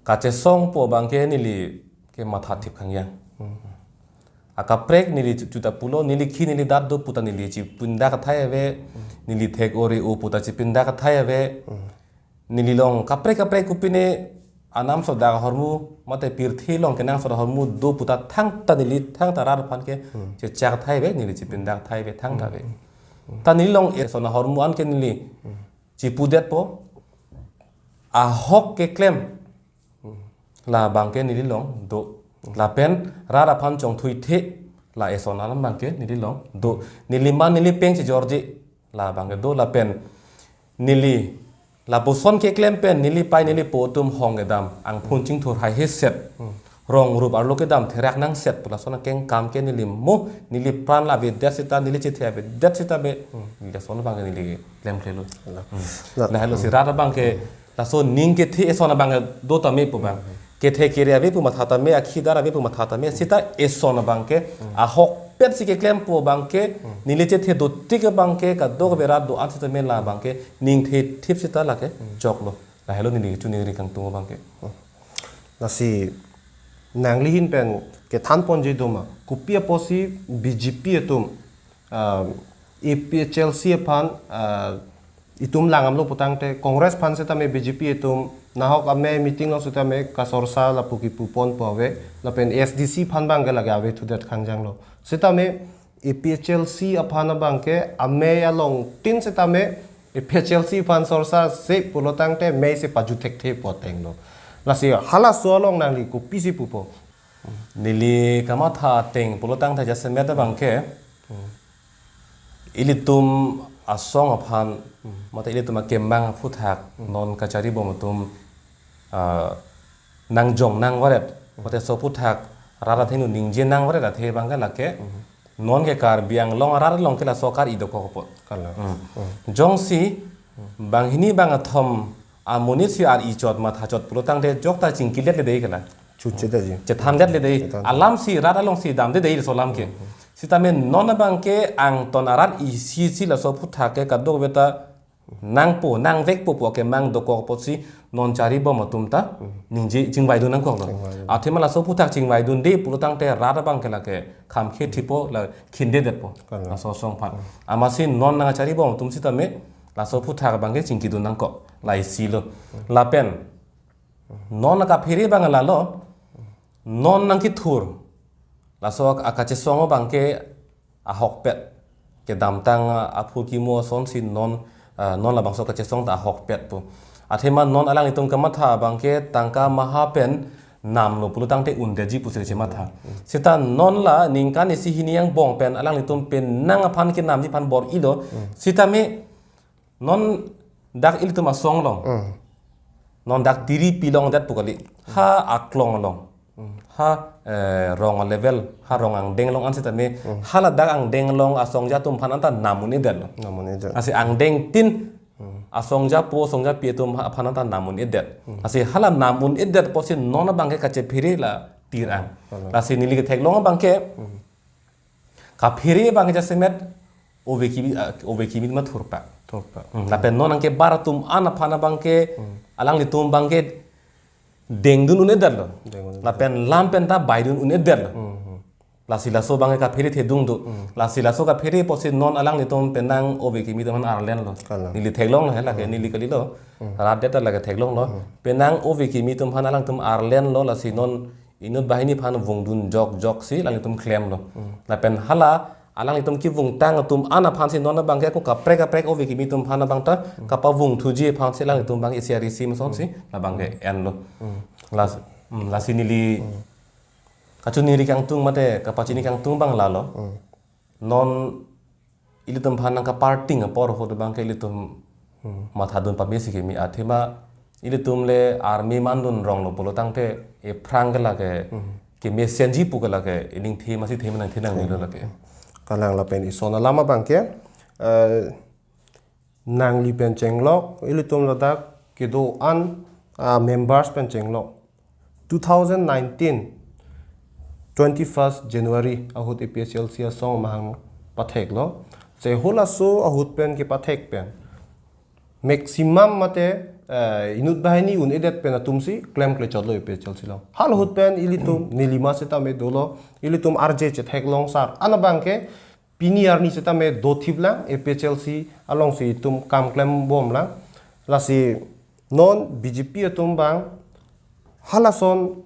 Kachesongpo abangke neli ke mathathip khangjang. Akaprek neli chu-, chuta pulo, neli khi neli dat do pu ta neli chipindak athai ave, neli thek ore o pu ta chipindak athai ave. Neli along kaprek kaprek kopine anam sodak ahormu, mate pirthe along kenangsot ahormu do pu ta thangta neli thangta rat aphan ke chechak athai ave, neli chipindak athai ave, thangta ave. Ta neli along eson ahormu anke neli chipudetpo, ahok keklem, la abangke neli along do. Lapen rat aphan chongthuithe, la eson alam abangke neli along do. Neli man neli peng chejorje, la abangke do. Lapen neli lapuson keklem pen neli pei neli po atum hong kedam, angphun chingthur haihe set, rong rup arlo kedam therak nang set pu lason akeng kam ke neli mo, neli pran la avedet seta, neli chethe avedet seta be, neli lason abangke neli klemklelo. La, lahelo si rat abangke laso ning kethe eson abangke do tame pu abang. Kethe kere ave pu matha tame, akhi dar ave pu matha tame, seta eson abangke ahokpet si keklem pu abangke neli chethe dotik abangke kadokave rat do-an seta me la abangke ning thethip seta lake choklo. Lahelo neli choningri kangtung abangke. Lasi nangli ahin pen kethan ponji doma, kopi apotsi B J P atum, ah, A P H L C aphan, ah, itum langdamlo pu tangte, Congress aphan setame B J P atum nahok amei meeting along setame kasorsa lapu kipu ponpo ave, lapen A S D C aphan abangke lake avethudet khangjanglo. Setame APHLC aphan abangke amei along tin setame APHLC aphan sorsa se pulo tangte mei se paju thekthe pu ateng lo. Lasi halaso along nangli kopisi pupo? Neli kamatha ateng pulo tangte jasemet abangke ilitum asong aphan, mate ilitum akemang aphuthak non kachari bom atum, ah, nangjong nangvaret, mate laso aphuthak rat athengno ningje nangvaret athe abangke lake non ke Karbi Anglong arat along ke laso kar-i dokok apot. Kalang. Hmm. Jongsi banghini bangkethom amonit si ar-i chot matha chot pulo tangte jokta chingkilet ledei kala. Chuche daji. Chethanlet ledei. Chethan. Alam si rat along si damdedei laso alam ke. Sitame non abangke angton arat isi si laso aphuthak ke kadokave ta nangpo, nangvekpo pu akemang dokok apotsi non chari bom atum ta ningje chingvaidun nangkoklo. Chingvaidun. Athema laso aphuthak chingvaidunde pulo tangte rat abangke lake khamkhe thipo la khindedetpo. Kalang. Laso asong aphan. Amatsi non nangchari bom atum sitame laso aphuthak abangke chingkidun nangkok. La isi lo. Lapen non akaphere abang lalo, non nangkethur. Laso ak-, akachesong abangke ahokpet. Kedamtang, ah, aphurkimo asonsi non, ah, non labangso kachesong ta ahokpet pu. Athema non alanglitum kamatha abangke tangka maha pen namlo pulo tangte undetji pusi chematha. Seta non la ningkan isi hini angbong pen alanglitum penang aphan kenamji aphan bor-ilo. Sitame non dak ilitum asong along. Hmm. Non dak tiri pilongdet pu kali. Ha aklong along. Hmm. Ha, eh, rong level, ha rong angdeng along an sitame. Hmm. Hala dak angdeng along asongja atum aphan anta nam un-edetlo. Nam un-edet. Lasi angdeng tin, hmm, asongjapo, asongjapi atum aphan anta nam un-edet. Hmm. Lasi hala nam un-edet apotsi non abangke kachephere la tir ang. Kalang. Lasi neli ketheklong abangke, hmm, kaphere abangke jasemet ove kimi, ah, ove kimi ma thurpak. Thurpak. Hmm, lapen non nangkebar atum an aphan abangke, hmm, alanglitum abangke dengdun un-edetlo. Dengdun un-edet. Lapen lam pen ta baidun un-edetlo. Hmm, hmm. Lasi laso abangke kaphere thedung do. Hmm. Lasi laso kaphere apotsi non alanglitum penang ove kimi atum aphan arlenlo. Kalang. Neli theklonglo he lake, hmm, neli kalilo. Hmm. Rat det ta lake theklonglo. Hmm. Penang ove kimi atum aphan alangtum arlenlo lasi non inut banghini aphan vungdun jokjok si alanglitum klemlo. Hmm. Lapen hala alanglitum kevungtang atum an aphansi non abangke ako kaprek kaprek ove kimi atum aphan abang ta, hmm, kapavung thuji aphansi alanglitum abang isi arisi masonsi, hmm, labangke enlo. Hmm. Las-, hmm, lasi neli, hmm, kachoningri kangtung mate kapachini kangtung abang lalo. Hmm. Non ilitum aphan nangkaparting apor ahut abangke ilitum, hmm, mathadun pamesi kimi athema ilitum le army mandun ronglo pulo tangte ephrang ke lake, hmm, kemesenji pu ke lake ining thema si thema nangthenang, hmm, nilo lake. Kalang lapen ison alam abangke, eh, nangli pen chenglok, ilitum ladak kedo-an, ah, members pen chenglok. Two thousand nineteen, twenty-first January ahut APHLC asong amahang patheklo. Lasi halaso ahut pen kepathek pen maximum mate, eh, inut banghini un-edet pen atumsi klemkle chotlo APHLC along. Hala ahut pen ilitum, neli ma setame dolo, ilitum R J chetheklong sar an abangke pini arni setame dothip lang, APHLC alongsi itum kam klembom lang. Lasi non BJP atum abang halason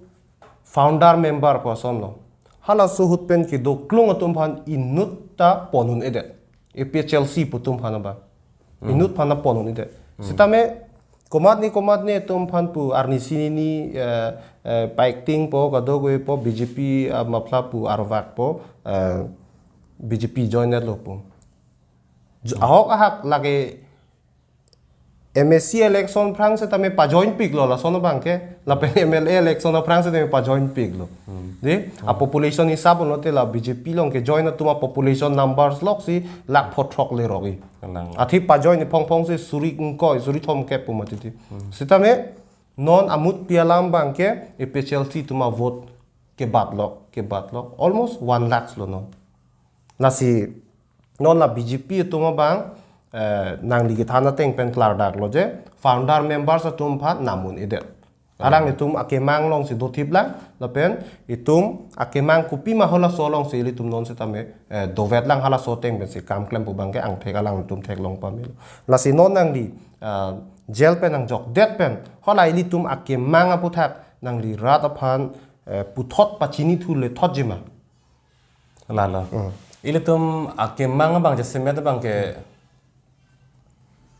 founder member pu asonlo. Halaso ahut pen kedo klung atum aphan inut ta pon un-edet. APHLC pu atum aphan abang. Hmm. Inut aphan ta pon un-edet. Hmm. Setame komatne komatne atum aphan pu arnisi hini, eh, eh, paikting po, kadokave po, BJP, ah, mapla pu arvak po, eh, BJP join lo pu. Jo-, hmm, ahok ahak lake MAC election aphrang setame pajoin piklo lason abangke, lapen MLA election aphrang setame pajoin piklo. Hmm. Dei, hmm, apopulation hisab unote la BJP along kejoin atum apopulation numbers loksi lakh pho throk lerok-i. Kalang. Athe pajoin ni phongphong si suri ingkoi, suri thomkep pu mati ti. Hmm. Setame non amutpi alam abangke APHLC atum avote kebatlok, kebatlok. Almost one lakhs lo non. Lasi non la BJP atum abang, eh, nangli kethan ateng pen klardaklo je, founder members atum aphan nam un-edet. Alanglitum akemang alongsi dothip lang, lapen itum akemang kopima halaso alongsi ilitum non setame, eh, dovet lang halaso ateng pensi kam klem pu abangke angthek alanglitum theklong pamelo. Lasi non nangli, ah, jail pen nangjokdet pen, hala ilitum akemang aphuthak nangli rat aphan, eh, puthot pachini thu le thotji ma? Lalo. Hmm. Ilitum akemang abang jasemet abang ke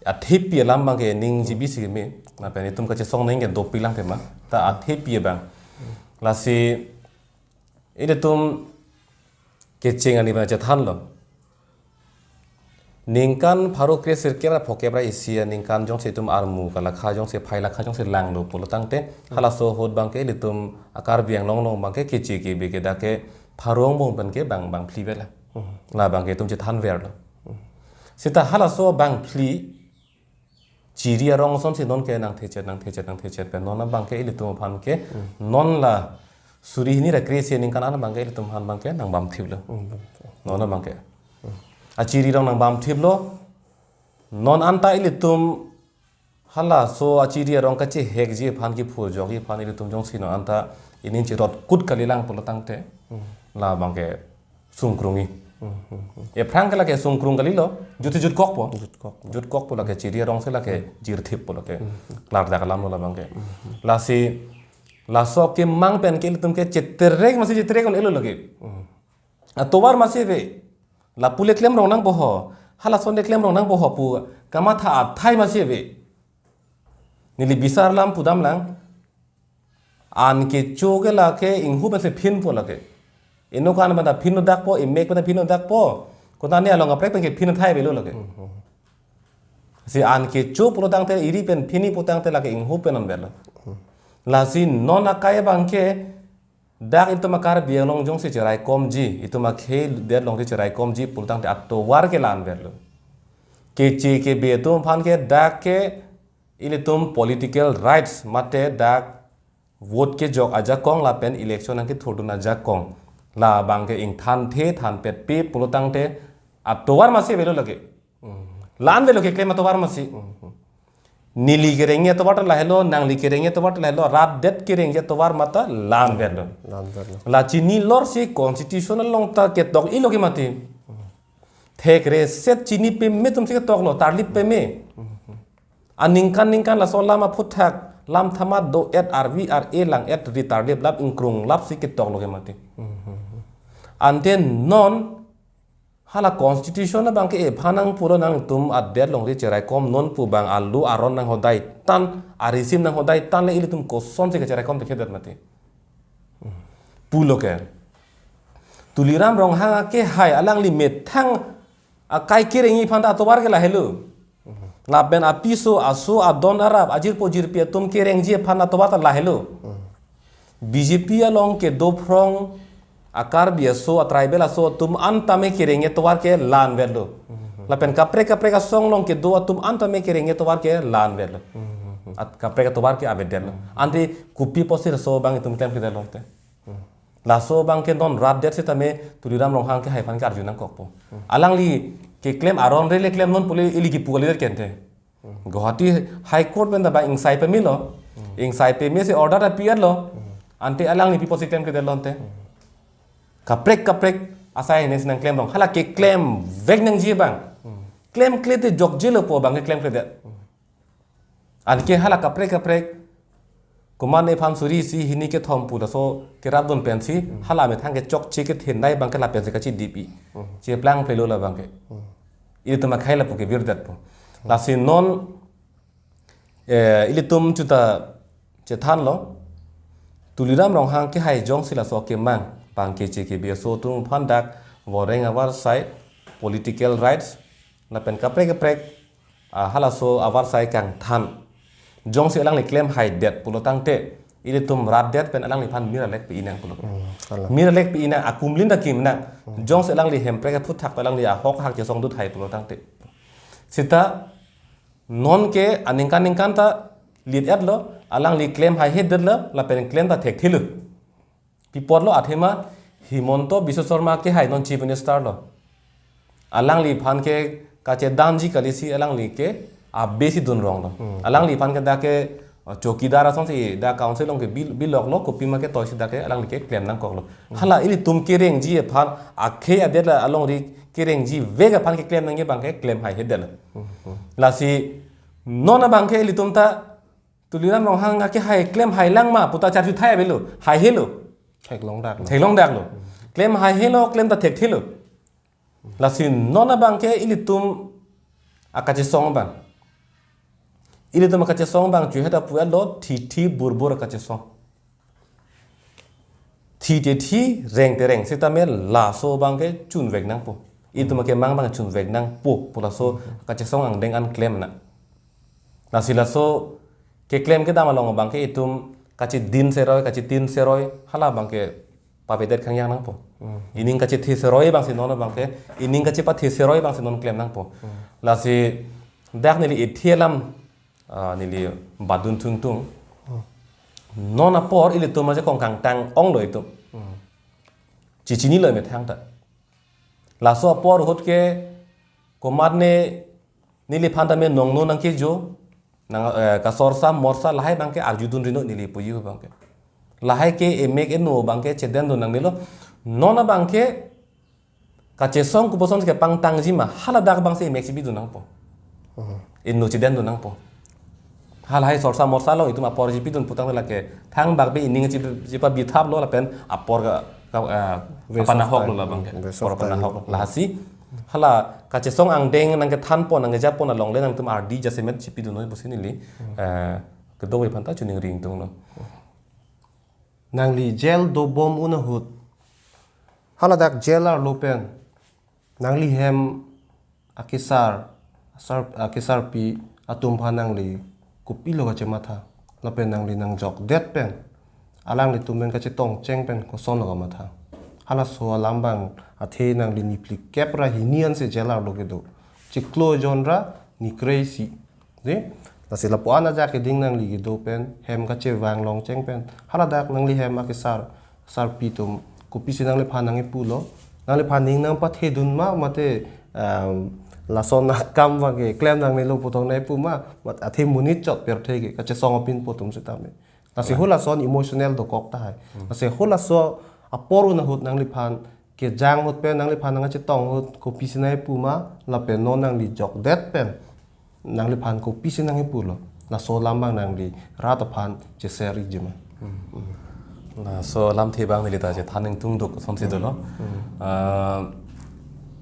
athepi alam abang ke ning G B C me. Lapen itum kachesong neng ke dopik lang tema. Ta athepi abang. Lasi ilitum kecheng ani abang chethanlo. Ningkan pharo kre sirkep ra phokep ra isi aningkan jongsi itum armu kalakha jongsi phai lakha jongsi langlo pulo tangte halaso ahut abang ke ilitum a Karbi Anglong along abang ke keche kebe ke dak ke pharo angbong pen ke bang bang phli bela. La abang ke itum chethan verlo. Seta halaso bang phli chiri arong asonsi non ke nangthechet nangthechet nangthechet pen non abang ke ilitum aphan ke non la suri hini ra kre isi aningkan an abang ke ilitum aphan abang ke nangbam thiplo. Non abang ke. A chiri arong nangbam thiplo. Non anta ilitum halaso a chiri arong kachehekji aphan kiphurjokji aphan ilitum jongsi non anta inin chirot kut kalilang pulo tangte. La abang ke sungkrungji. Ephrang ke lake sungkrung kalilo, jut si jutkokpo. Jutkok. Jutkokpo lake chiri arong si lake jirthippo lake. Klardak alamlo la abang ke. Lasi, laso akemang pen ke ilitum ke cheterek masi cheterek un-elo lake. Atovar masi ave. Lapu le klem rong nangpo ho. Halason le klem rong nangpo ho pu kamatha athai masi ave. Neli bisar alam pudam lang. An kecho ke lake inghu pensi phinpo lake. Inut kan pen ta phin-o dakpo, imek pen ta phin-o dakpo. Kotane along kaprek pen ke phin athai avelo lake. Si an kecho pulo tangte iri pen phinji pu tangte lake inghu pen an avelo. Lasi non akai abang ke dak itum a Karbi Anglong jongsi cheraikomji, itum akhei adet alongsi cheraikomji pulo tangte atovar ke la-an verlo. Keche kebe atum aphan ke dak ke ilitum political rights mate dak vote kejok ajakong lapen election nangkethurdun ajakong. La abang ke ingthanthe thanpetpe pulo tangte atovar masi avelo lake. La-an avelo keklem atovar masi. Neli kerengji atovar ta lahelo, nangli kerengji atovar ta lahelo, rat det kerengji atovar mata la-an verlo. La-an verlo. La chinilor si constitution along ta ketok-ilo ke mati. Thekre set chini peme atum si ketoklo, tarlip peme. Aningkan ningkan laso alam aphuthak, lam thamat do-et, arvi ar-e lang-et ri tarlip lap ingkrung lap si ketoklo ke mati. Ante non hala constitution abang ke ephan nangpulo nangtum adet alongri cheraikom non pu abang alu aron nanghodai tan, arisim nanghodai tan le ilitum kosonsi kacheraikom tekhedet mati. Pulo ke. Tuliram Ronghang akehai alangli methang akai kerengji aphan ta atovar ke lahelo. Lapen apiso aso adon arap ajirpo jirpi atum kerengji aphan atovar ta lahelo. B J P along kedo phrong a Karbi aso a tribal aso atum an tame kerengji atovar ke la-an verlo. Lapen kaprek kaprek asong along kedo atum an tame kerengji atovar ke la-an verlo. At kaprek atovar ke avedetlo. Ante kopi apotsi laso abang itum klemkledet lote. Laso abang ke non rat det sitame Tuliram Ronghang akehai aphan ke arju nangkokpo. Alangli keklem aron re le klem non pule ili kipu kalidet kente. Guwahati High Court pen ta abang ingsai pemelo. Ingsai peme si order ta pi-etlo. Ante alangli pi apotsi klemkledet lote. Kaprek kaprek asai hene si nangklem rong. Hala keklemvek nangji abang. Klemkle te jokjelo pu abang ke klemkledet. Anke hala kaprek kaprek komatne aphan suri isi hini kethom pu laso kerapdun pensi hala methang kechokche kethendai abang ke lapensi kachidip-i. Cheplangplelo la abang ke. Ilitum akhei lapu kevirdetpo. Lasi non, eh, ilitum chuta chethanlo. Tuliram Ronghang akehai jongsi laso kemang abang keche kebe aso atum aphan dak voreng avarsai political rights lapen kaprek kaprek, ah, halaso avarsai kangthan. Jongsi alangli klemhaidet pulo tangte, ilitum rat det pen alangliphan mir alek pi-i nang pulo. Hmm, kalang. Mir alek pi-i nang akumlin ta kim nang. Hmm. Jongsi alangli Hemprek aphuthak alangli ahok hak chesong duthai pulo tangte. Sita non ke aningkan ningkan ta lit-etlo, alangli klemhaihedetlo, lapen klem ta thekthelo. Pi apotlo athema Himanta Biswa Sarma akehai non Chief Minister lo. Alangliphan ke kachedamji kali si alangli ke abe si dun ronglo. Hmm. Alangliphan ke dak ke, uh, chowkidar asonsi dak council along ke bil-, biloklo, kopima ketoi si dak ke alangli ke klem nangkoklo. Hmm. Hala ilitum kerengji aphan akhei adet la alongri kerengji vek aphan keklem nangji abang ke klemhaihedetlo. Hmm, hmm. Lasi non abang ke ilitum ta Tuliram Ronghang akehai klemhailang ma puta charjuthai avelo, haihelo. Theklongdaklo. Theklongdaklo. Klemhaihelo, klem ta thekthelo. Lasi non abangke ilitum akachesong abang. Ilitum akachesong abang chu heta puya lo thithi burbur akachesong. Thi te thi, reng te reng, sitame laso abangke chunvek nangpo. Itum akemang abang chunvek nangpo, pu laso kachesong angdeng an klem na. Lasi laso keklem kedam along abangke itum kachedin seroi, kachetin seroi, hala abangke pavedet khangjang nangpo. Ining kachethe seroi abangsi non abangke, ining kachepathe seroi abangsi non klem nangpo. Lasi dak neli ethe alam, ah, neli badun thungthung. Non apor ilitum ajakong kangtang onglo itum. Chichinilo methang ta. Laso apor ahut ke komatne neliphan tame nongno nangkejo, nang, eh, kasorsa morsa lahai abangke arjudun rino neli puji abangke. Lahai ke emek eno abangke chedendun nangnelo. Non abangke kachesong kopuson kepangtangji ma, hala dak abangsi emek chipidun nangpo. Eno chedendun nangpo. Halahai sorsa morsa along itum apor chipidun putang lake thangbak be ining chipa bithap lo lapen apor ka, ka, eh, Waste of kapanahok lo time. Labangke. Waste of Apor time. Panahok lo. Lasi hala kachesong angdeng nangkethanpon nangkejapon alongle nangtum ardi jasemet chipidun noi pusi neli, eh, kedo aphanta chuning ring tunglo. Nangli jail dobom un ahut, haladak jail arlo pen nangli hem akesar, asar, akesarpi atum aphan nangli kopilo kachematha, lapen nangli nangjokdet pen alanglitum pen kachetongcheng pen kosonlo kamatha. Halaso alam abang athe nangli niphlikep ra hini ansi jail arlo kedo. Chiklo jon ra nikre isi. Dei, lasi lapu-an ajak keding nangli kedo pen, hem kachevang longcheng pen, haladak nangli hem akesar, sarpi atum kopisi nangliphan nangkipulo, nangliphan ning nangpathedun ma, mate, um, lason akam abangke klem nangnelo pu tong nangkipu ma, mat athe monit chot pirthe ke, kachesong apinpo atum sitame. Lasi Right. halason emotional dokok tahai. Hmm. Lasi halaso apor un ahut nangliphan kejang ahut pen nangliphan nangkachetong ahut kopisi nangkipu ma, lapen non nangli jokdet pen nangliphan kopisi nangkipulo. Laso alam abang nangli rat aphan cheser-ikji ma. Hmm. Laso alamthe abang neli ta chethan ingtungduk asonsi dolo. Hmm. Ah,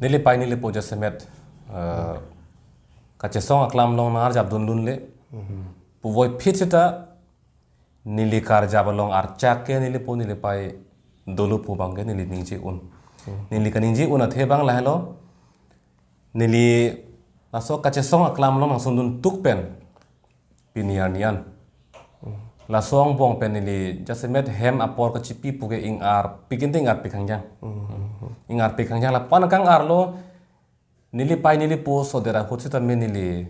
neli pei neli po jasemet, ah, kachesong aklam along nangarjapdun dunle. Hmm. Puvoiphit seta neli karjap along archak ke neli po neli pei dolo pu abangke neli ningje un. Hmm. Neli kaningje un athe abang lahelo. Neli laso kachesong aklam along nangsondun tuk pen pini arni an. Hmm. Laso angbong pen neli jasemet hem apor kachipi puke ingarpik inte ingarpik khangjang. Hmm. Ingarpik khangjang lapu-an kang-arlo. Neli pei neli po sodet ahut sitame neli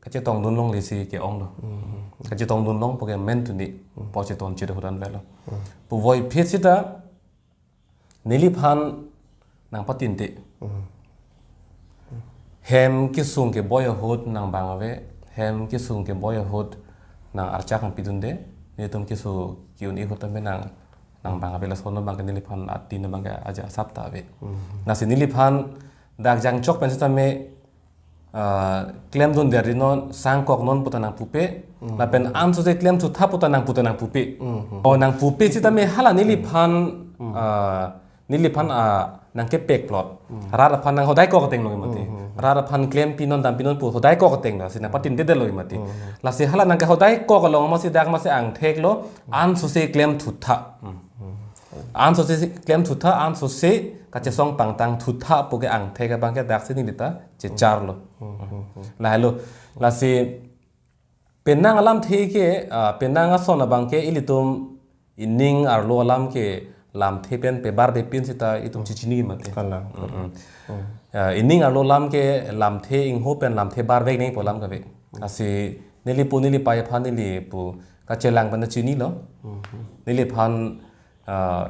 kachetongdun longlesi ke-onglo. Hmm. Kachetongdun long puke mentuni Hmm. apor chetongchit ahut anvetlo. Hmm. Puvoiphit seta neliphan nangpatinte. Hmm. Hem kesung keboi ahut nangbang ave, hem kesung keboi ahut nangarchak nangpidunde, nelitum keso ke-un-e ahut tame nang, nangbang ave lason abangke neliphan atin abangke aja asap ta ave. Hmm. Lasi neliphan dak jangchok pen sitame, ah, klemdundet ri non, sangkok non puta nangpupe, Hmm. lapen ansose klemthutha puta nang puta nangpupe. Hmm. O nangpupe sitame hala neliphan, Hmm. ah, neliphan, ah, nangkepek plot. Hmm. Rat aphan nang hodai kok ateng lo mati. Hmm, hmm, hmm. Rat aphan klempi non dampi non pu hodai kok ateng lo, si nangpatindedetlo mati. Hmm. Lasi hala nangkehodai kok along masi dak masi angthek lo, ansose klemthutha. Hmm. Hmm. Ansose klemthutha, ansose kachesong pangtangthutha puke angthek abangke daksi neli ta checharlo. Hmm, hmm, hmm. Lahelo, lasi penang alamthe ke, ah, penang ason abangke ilitum ining arlo alam ke lamthe pen pebarbepin seta itum Hmm. chichiniji mati. Kalang. Mm-mm. Hmm. Ah, ining arlo alam ke lamthe ingho pen lamthe barvek nangji pu alam kave. Hmm. Lasi neli po neli pei aphan neli po kachelang pen chinilo. Hmm. Neliphan, ah,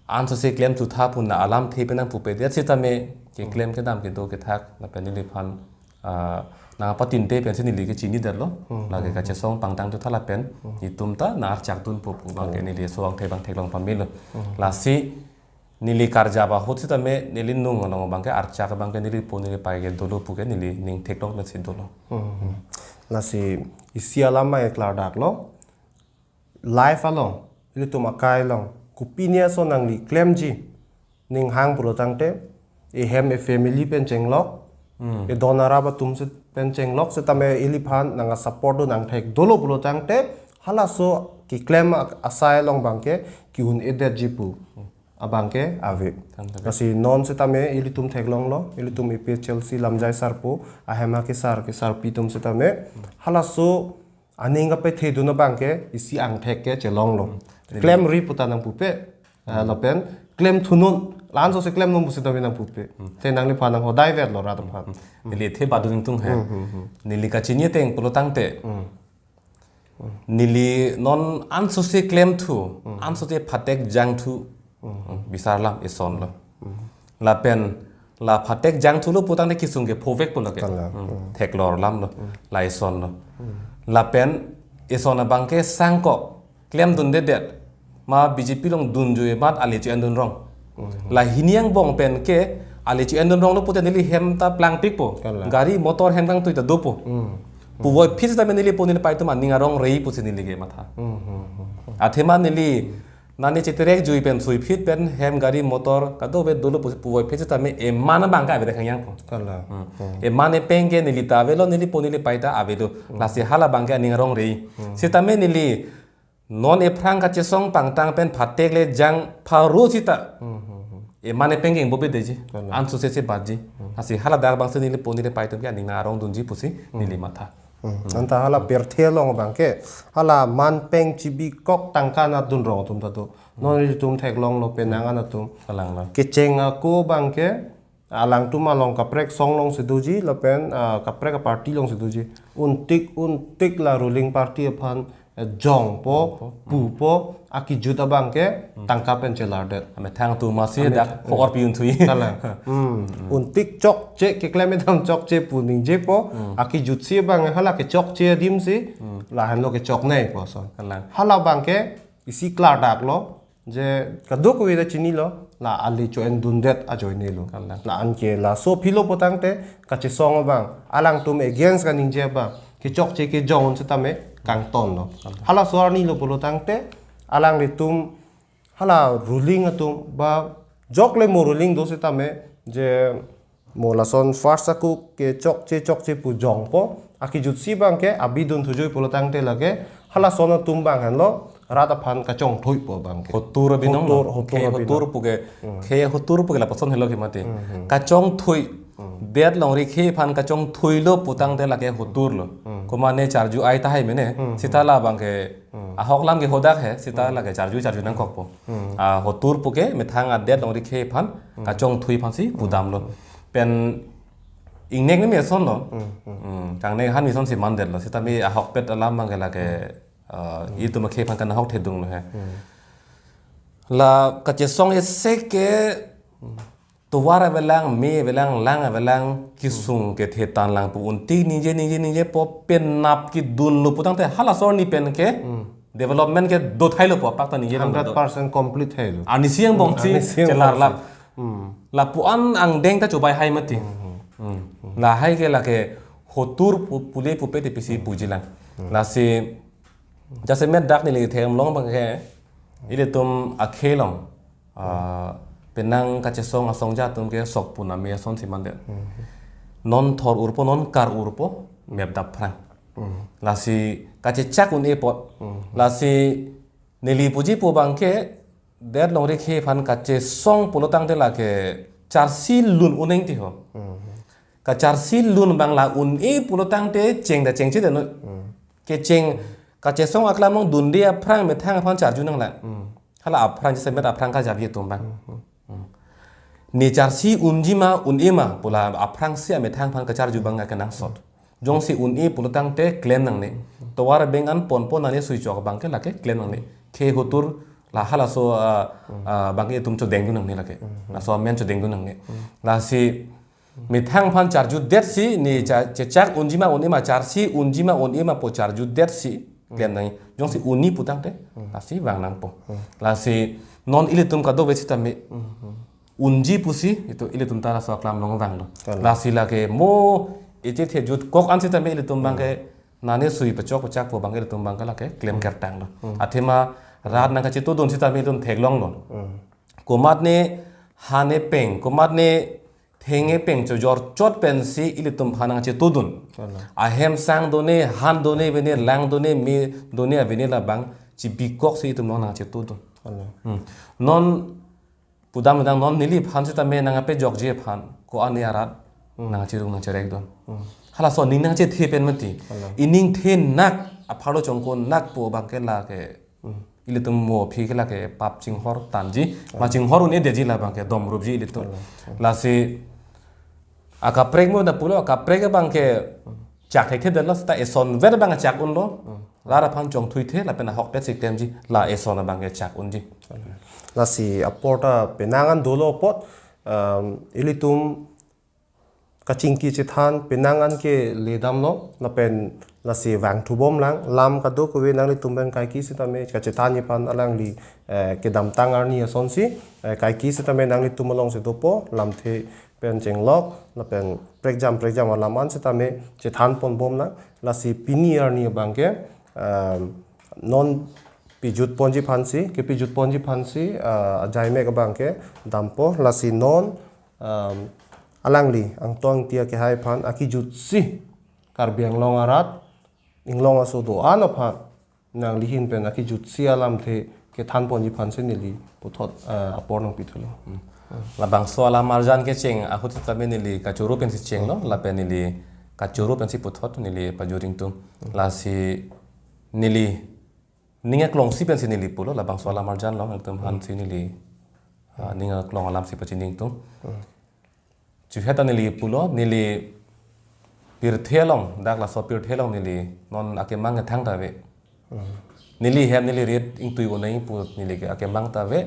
ansose klemthutha pu na alamthe pen nangpupedet sitame keklem kedam kedo kethak lapen neliphan, ah, nangpatinte pensi neli kechinidetlo. Hmm, Lake hmm, kachesong pangtangthutha lapen hmm. itum ta nangarchakdunpo pu abangke Oh. neli so angthek abang theklong pamelo. Hmm. Lasi neli karjap ahut sitame neli nung along abangke archak abangke neli po neli pei ke dolo puke neli ning theklong pensi dolo. Hmm, hmm. Lasi isi alam abang klardaklo. Life along, ilitum akai along, kopine ason nangli klemji, ning hang pulo tangte, ehem e family pen chenglok, Hmm. e don arap atum si pen chenglok, setame iliphan nang support do nangthek dolo pulo tangte, halaso keklem a-, asai along abangke ke-un-edetji pu abangke ave. Tangte. Lasi non setame ilitum theklonglo, ilitum A P H L C lamjai sarpo, ahem akesar, kesarpi atum setame, halaso aning kapethedun abangke isi angthek ke chelonglo. Hmm. Klemri puta nangpupe, ah, lapen klemthunun, la-an sose klemnon pusi tame nangpupe. Hmm. Te nangliphan nanghodai verlo rat aphan. Hmm. Neli the badun tung he. Hmm, hmm, hmm. Neli kachini ateng pulo tangte. Hmm. Neli non ansose klemthu, Hmm. ansose phatek jangthu. Hmm. Hmm, bisarlam esonlo. Hmm. Lapen la phatek jangthulo putangte kesung kephovek pulo ke. Kalang. Hmm. Hmm. Theklorlamlo. Hmm. La esonlo. Hmm. Lapen eson abangke sangkok klemdundedet. Ma B J P along dunjui amat ale cho-endun rong. Hmm. La hini angbong pen ke ale cho-endun ronglo pute neli hem ta plangpikpo. Kalang. Gari motor hem kangtui ta dopo. Hmm. Puvoiphit setame neli po neli paitum aning arong rei pusi neli kematha. Hmm, hmm, hmm, hmm. Athema neli nani cheterekjui pen suiphit pen hem gari motor kadokave dolo pusi puvoiphit setame eman abangke avedet kangyangpo. Kalang. Hmm. Hmm. Eman epeng ke neli ta avelo, neli po neli pai ta avedo. Hmm. Lasi hala abangke aning arong rei. Hmm. Setame neli non ephrang kachesong pangtang pen phatek le jang pharo sita. Hmm, hmm, hmm. Eman epeng ke ingbobedeji. Kalang. Ansose se batji. Hmm. Lasi hala dak abangsi neli po neli paitum ke aning arongdunji pusi Hmm. neli matha. Hmm. Hmm. Anta hala pirthe along abangke, hala man peng chibikok tangka natdun rong atum ta do. Non ilitum theklonglo penang an atum. Kalanglo. Kecheng ako abangke, alangtum along kaprek song alongsi doji, lapen, ah, kaprek aparty alongsi doji. Untik, untik la ruling party aphan, eh, jongpo, Jongpo. pupo, akejut abangke, Hmm. tangka pen chelardet. Amethang atum masi Ame-, dak hmm. hokor pi-un thui. Kalang. Hmm. Hmm. Untik chokche, keklem edam chokche pu ningjepo, Hmm. akejutsi abang hala kechokche adimsi, Hmm. lahenlo kechokneipo ason. Kalang. Hala abangke, isi klardaklo, je kadokave ta chinilo, la ale cho-endundet ajoinelo. Kalang. La anke laso philo putangte, kachesong abang, alangtum against kaningje abang, kechokche kejong setame kangtonlo. Kalang. Halaso arnilo pulo tangte, alanglitum, hala ruling atum, ba jokle mo ruling do setame, je mo lason first ako kechokche chokche pu jongpo, akejutsi abangke abidun thujui pulo tangte lake, halason atum abang henlo, rat aphan kachongthuipo abangke. Hotur abinong Hotur, lo. hotur Khei abinong. hotur puke, Hmm. khei hotur puke lapuson helo ke mati. Hmm, hmm. Kachongthui. Hmm. Det longri khei aphan kachongthuilo putangte lake hoturlo. Hmm. Komane charju ai tahai mene, Hmm, sita hmm. la abangke Hmm. ahok lam ke hodak he, sita Hmm. lake charju charju nangkokpo. Hmm. Ah, hotur puke methang adet longri khei aphan, Hmm. kachongthui aphansi Hmm. pudamlo. Hmm. Pen ingnek ni me asonlo. Hmm, hmm. Hmm, kangnek han me asonsi mandetlo. Setame ahokpet alam abangke lake, ah, Hmm. itum akhei aphan kanahok thedunglo he. Hmm. La kachesong isi ke Hmm. tovar avelang, me avelang, lang avelang, kesung kethe tan lang pu untik ningje, ningje, ningjepo penap kedunlo putangte halaso arni pen ke Hmm. development ke do thailo pu apak ta ningje lang do. Hundred percent complete thailo. Arnisi angbongsi Arnisi angbongsi. chelarlap. Hmm. Lapu-an angdeng ta chobai hai mati. Hmm. Hmm. Lahai ke lake hotur pu-, pule pupe te pisi puji lang. Hmm. Lasi jasemet dak neli theklong abangke ilitum akhei along, ah, penang kachesong asongja atum ke sok pu name asonsi mandet. Hmm. Non thor urpo, non kar urpo, mep daphrang. Hmm. Lasi kachechak un-e apot. Hmm. Lasi neli puji pu abangke, det longri khei aphan kachesong pulo tangte lake charsi lun un-eng ti ho. Hmm. Kacharsi lun abang la un-e pulo tangte cheng ta chengchedetnoi. Hmm. Kecheng kachesong aklam along dunde aphrang methang aphan charju nanglang. Hmm. Hala aphrang jasemet aphrang kacharju atum abang. Hmm, hmm. Hmm. Ne charsi unji ma un-e ma pu la aphrangsi amethang aphan kacharju abang kenangsot. Jongsi un-e pulo tangte klem nangne. Tovar beng an ponpo nane sui chok abangke lake klem nangne. Khei hotur la halaso, ah, Hmm. ah, abangke itum chodengdun nangne lake. Hmm. Laso amen chodengdun nangne. Hmm. Lasi methang aphan charjudetsi ne cha-, chechak unji ma un-e ma charsi unji ma un-e ma pu charjudetsi klem nang. Jongsi un-e pu tangte, Hmm. lasi vang nangpo. Hmm. Lasi non ilitum kadokave sitame Hmm, hmm. unji pusi, itum ilitum ta laso aklam along vanglo. Kalang. Lasi lake mo echethe jutkok an sitame ilitum abangke Hmm. nane sui pachok pachak pu abangke ilitum abangke lake klem Hmm. kertanglo. Hmm. Athema rat nangkachetudun sitame ilitum theklonglo. Hmm. Komatne hane peng, komatne thengpeng chojor chot pensi ilitum aphan nangchetudun. Hala. Ahem sang done, han done, vene lang done, me done, avene labang chibikok si itum along nangchetudun. Hala. Hmm. Non pudam dang non neliphan sitame nangkapejokji aphan ko-an arat Hmm. nangcherung nangcherekdun. Hmm. Halaso aning nangchethe pen mati. Hala. Ining the nak, apharlo chongko nak pu abangke lake Hmm. ilitum mo aphi ke lake pap chinghor tanji, ma chinghor un-edetji labangke domrupji ilitum. Hala. Hmm. Lasi akaprek mo na pulo, akaprek abangke Hmm. chak thekthedetlo, seta eson ver abang chak unlo. Hmm. Rat aphan chongthuithe lapen ahokpet si klemji, la eson abangke chak unji. Lasi apor ta penang an dolo apot, um, ilitum kachingki chethan penang an ke ledamlo, lapen lasi vangthubom lang, lam kadokave nanglitum pen kaike sitame kachethanji aphan alangli, eh, kedamtang arni asonsi, eh, kaike sitame nanglitum alongsi dopo, lamthe pen chenglok, lapen prekjam prekjam alam an sitame chethan ponbom lang, lasi pini arni abangke, um, non pejut ponji aphansi, kepejut ponji aphansi, uh, ajaimek abangke dampo, lasi non, um, alangli angtong tia kehai aphan akejutsi Karbi Anglong arat, inglong aso do-an aphan, nangli ahin pen akejutsi alamthe kethan ponji aphansi neli puthot, uh, apor nangpithulo. Hmm. Labangso alam arjan kecheng ahut sitame neli kachoro pensi chenglo, lapen neli kachoro pensi puthot neli pajut ingtung. Lasi neli ning aklongsi pensi neli pulo, labangso alam arjan along, ekdom hansi neli, ah, ning aklong alamsi pachini ingtung. Hmm. Chiheta neli pulo, neli pirthe along, dak laso pirthe along neli non akemang kethang ta ave. Hmm. Neli hem neli rit ingtui unai pu neli ke akemang ta ave.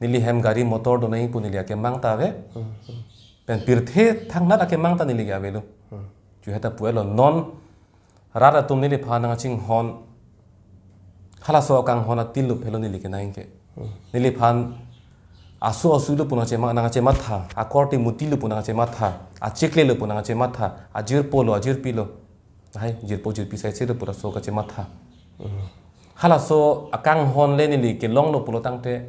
Neli hem gari motor donai pu neli akemang ta ave. Hmm. Pen pirthe thangnat akemang ta neli ke avelo. Hmm. Chiheta puelo non rat atum neliphan nangchinghon, halaso akanghon atil lo phelo neli kenang ke. Hmm. Neliphan aso asu lo pu nangchema, nangchematha, akorte muti lo pu nangchematha, achikle lo pu nangchematha, ajirpo lo, ajirpi lo. Hai, jirpo jirpi saise lo pu laso kachematha. Hmm. Halaso akanghon le neli kelong lo pulo tangte,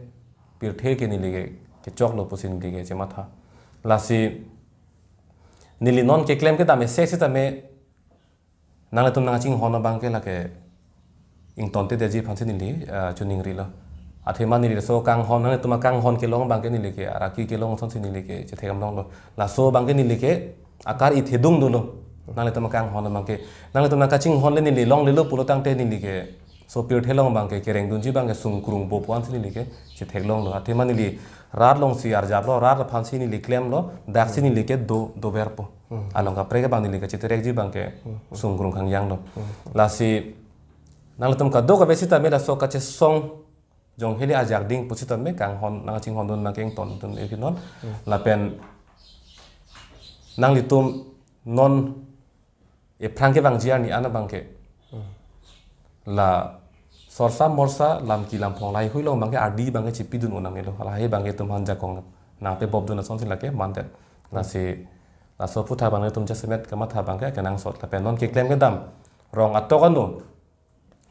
pirthe ke neli ke, kechok lo pusi neli ke chematha. Lasi neli non keklem kedam isi sitame, nanglitum nangchinghon abangke lake ingtontedetji aphansi neli, ah, chiningrilo. Athema neli laso kanghon, nanglitum akanghon kelong abangke neli ke, araki kelong asonsi neli ke chethekdam longlo. Laso abangke neli ke akar ithedung dolo. Nanglitum akanghon abangke, nanglitum nangkachinghon le neli longlelo pulo tangte neli ke, so pirthe along abangke kerengdunji abangke sungkrungpo pu ansi neli ke chethek longlo. Athema neli rat alongsi arjaplo, rat aphansi neli klemlo, daksi neli ke do, doverpo. Hmm. Along kaprek abang neli kachiterekji abangke, hmm, sungkrung khangjang lo. Hmm. Lasi nanglitum kadokave sitame laso kachesong jong heli ajak ding pusitame kanghon nangchinghondun nangkengtondun ekinon. Hmm. Lapen nanglitum non ephrang kevangji arni an abangke. Hmm. La sorsa morsa lamki lamphong lahei hui along abangke ardi abangke chipidun un nangnelo. Lahei abangke itum aphan jakong nangpebopdun asonsi lake mandet. Lasi laso aphuthak abang itum jasemet kamatha abangke kenangsot lapen non keklem kedam rong atok ano.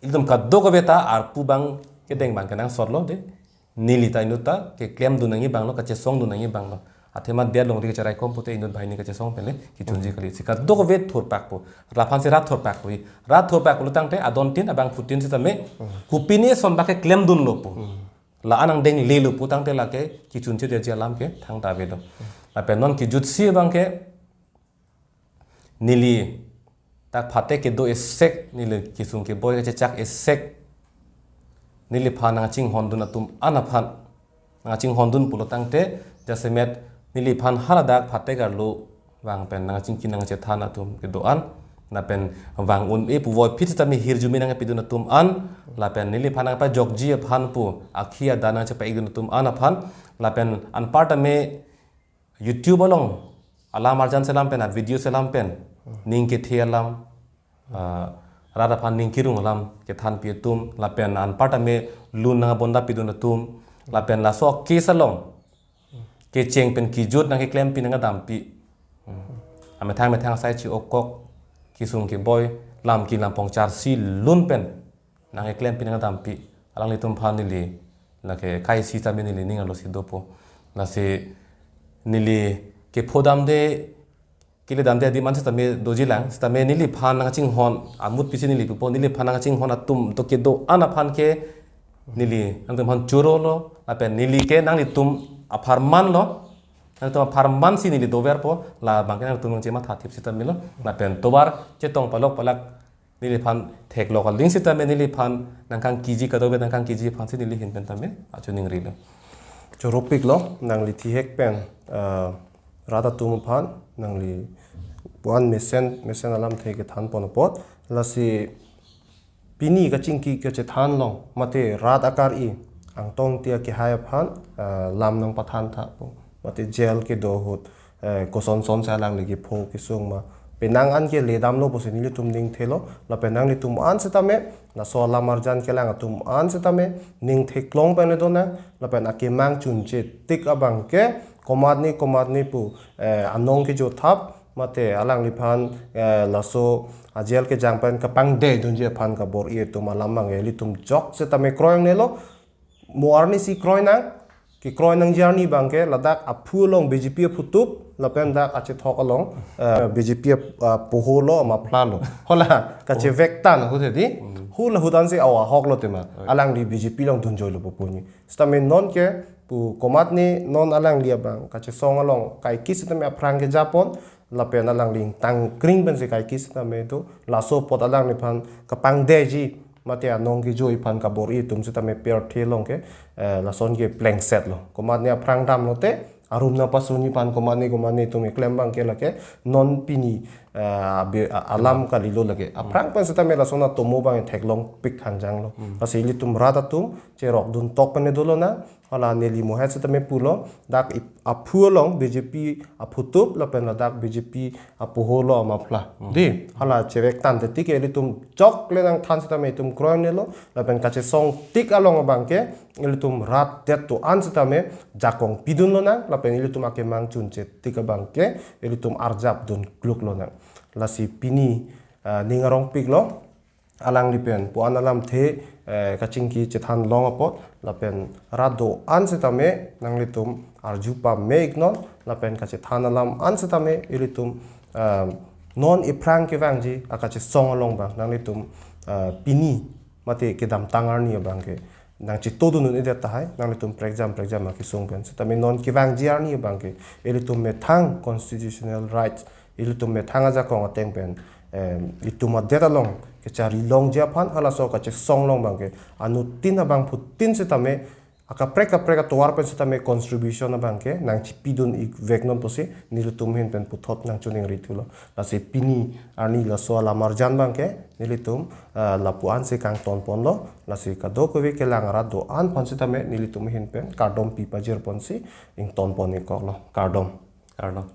Ilitum kadokave ta arpu abang kedeng abang kenangsotlo de. Neli ta inut ta keklemdun nangji abanglo, kachesongdun nangji abanglo. Athema diya longri kacherai kom pute inut banghini kachesong pen le kechunji kali. Si kadokave thurpakpo. Laphansi rat thurpakpo. Rat thurpak pulo tangte adontin abangphutin sitame, hmm, kopine eson abangke klemdunlo pu. Hmm. La-an angdeng lelo pu tangte lake kechunchedetji alam ke thangta avelo. Hmm. Lapen non kejutsi abangke neli dak phatek kedo esek, neli kesung keboi kachechak esek, neliphan nangchinghondun atum an aphan, nangchinghondun pulo tangte, jasemet neliphan haladak phatek arlo vang pen nangchingki nangchethan atum kedo-an, lapen vang un-e puvoiphit sitame hirjume nangpidun atum an, lapen neliphan nangpajokji aphan pu akhi ada nangchepa-ikdun atum an aphan, lapen anparta me YouTube along alam arjan selam pen, a video selam pen, hmm, ning kethe alam, ah, rat aphan ning kerung alam kethanpi atum, lapen anparta me lun nangabonda pidun atum, lapen laso case along kecheng pen kejut nangkeklempi nangkadampi. Hmm. Amethang methang asai chi-okkok, kesung keboi, lamki lamphong charsi lun pen nangkeklempi nangkadampi alanglitum aphan neli lake kaisi sitame neli ning arlosi dopo. Lasi neli kephodamde, keledamde adim an sitame dojilang, sitame neliphan nangchinghon, amut pisi neli pupo, neliphan nangchinghon atum to kedo-an aphan ke neli nangtumphan chorolo, lapen neli ke nanglitum apharman lo, nangtum apharman si neli doverpo, labang ke nangtum nangchematha thip sitame lo, lapen tovar chetong palok palak neliphan theklok aling sitame neliphan nangkangkiji, kadokave nangkangkiji aphan si neli ahin pen tame achuning rilo. Choropik lo, nangli thihek pen, eh, rat atum aphan, nangli pu-an mesen, mesen alamthe kethan pon apot, lasi pini kachingki kachethan along, mate rat akari, Angtong Ingti akehai aphan, eh, lam nangpathan tha pu, mate jail kedo ahut, eh, koson son si alangli kepho kesung ma. Penang an keledamlo pusi nelitum ningthelo, lapen nanglitum an sitame, laso alam arjan kelang atum an sitame, ningtheklong pen le donang, lapen akemang chunche tik abang ke, komatne komatne pu, eh, anong kejo thap, mate alangliphan, eh, laso a jail kejang pen kapangdedunji aphan kabor-i atum alam abang ke, ilitum jok sitame kroingnelo, mo arni si kroinang, kekroinangji arni abang ke, ladak aphu along B J P aphutup, lapen dak achethok along, eh, B J P ap-, apoho lo, amaphla lo. Hala, kachevek tan ahut hedi. Hu lahut ansi awa ahok lo tema. Alangli B J P along dunjoilo pu puni. Sitame non ke, pu komatne non alangli abang, kachesong along, kaike sitame aphrang kejapon, lapen alangli tangkring pensi kaike sitame do, laso apot alangliphan kapangdeji, mate anong kejoji aphan kabor-i atum sitame pirthe along ke, eh, lason ke plengset lo. Komatne aphrang damlote, arum nangpasunji aphan komatne komatne atum keklem abang ke lake, non pini, eh, abe-, a-, alam kalilo lake. Aphrang pen sitame lason atomo abang theklongpik hangjang lo. Lasi ilitum rat atum, cherokdun tok pen le dolo na, hala neli mohet sitame pulo, dak ip-, aphu along B J P aphutup, lapen ladak B J P apoho lo amaphla. Di, hala chevek tangte tik ilitum jok le nangthan sitame itum kroingnelo, lapen kachesong tik along abang ke, ilitum rat det do-an sitame jakong pidun lonang, lapen ilitum akemang chunche tik abang ke, ilitum arjap dun kluk lonang. Lasi pini, ah, ning arongpik lo, alangli pen, pu-an alamthe, eh, kachingki chethan long apot, lapen rat do-an sitame, nanglitum arju pame iknon, lapen kachethan alam an sitame, ilitum, ah, non iphrang kevangji, akachesong along abang, nanglitum, ah, pini, mate kedamtang arni abang ke, nangchitodun un-edet tahai, nanglitum prekjam prekjam akesung pen. Sitame non kevangji arni abang ke, ilitum methang constitutional rights, ilitum methang ajakong ateng pen, em, itum adet along kechari longji aphan halaso kachesong along abang ke, anuttin abangphutin sitame, akaprek kaprek atovar pen sitame contribution abang ke, nangchipidun-ik vek non pusi, nelitum ahin pen puthot nangchoningri thulo. Lasi pini arni laso alam arjan abang ke, nelitum, ah, lapu-an si kangton ponlo, lasi kadokave kelang arat do-an aphan sitame, nelitum ahin pen, kardom pi pajir ponsi, ington pon-ik koklo, kardom. Kardom.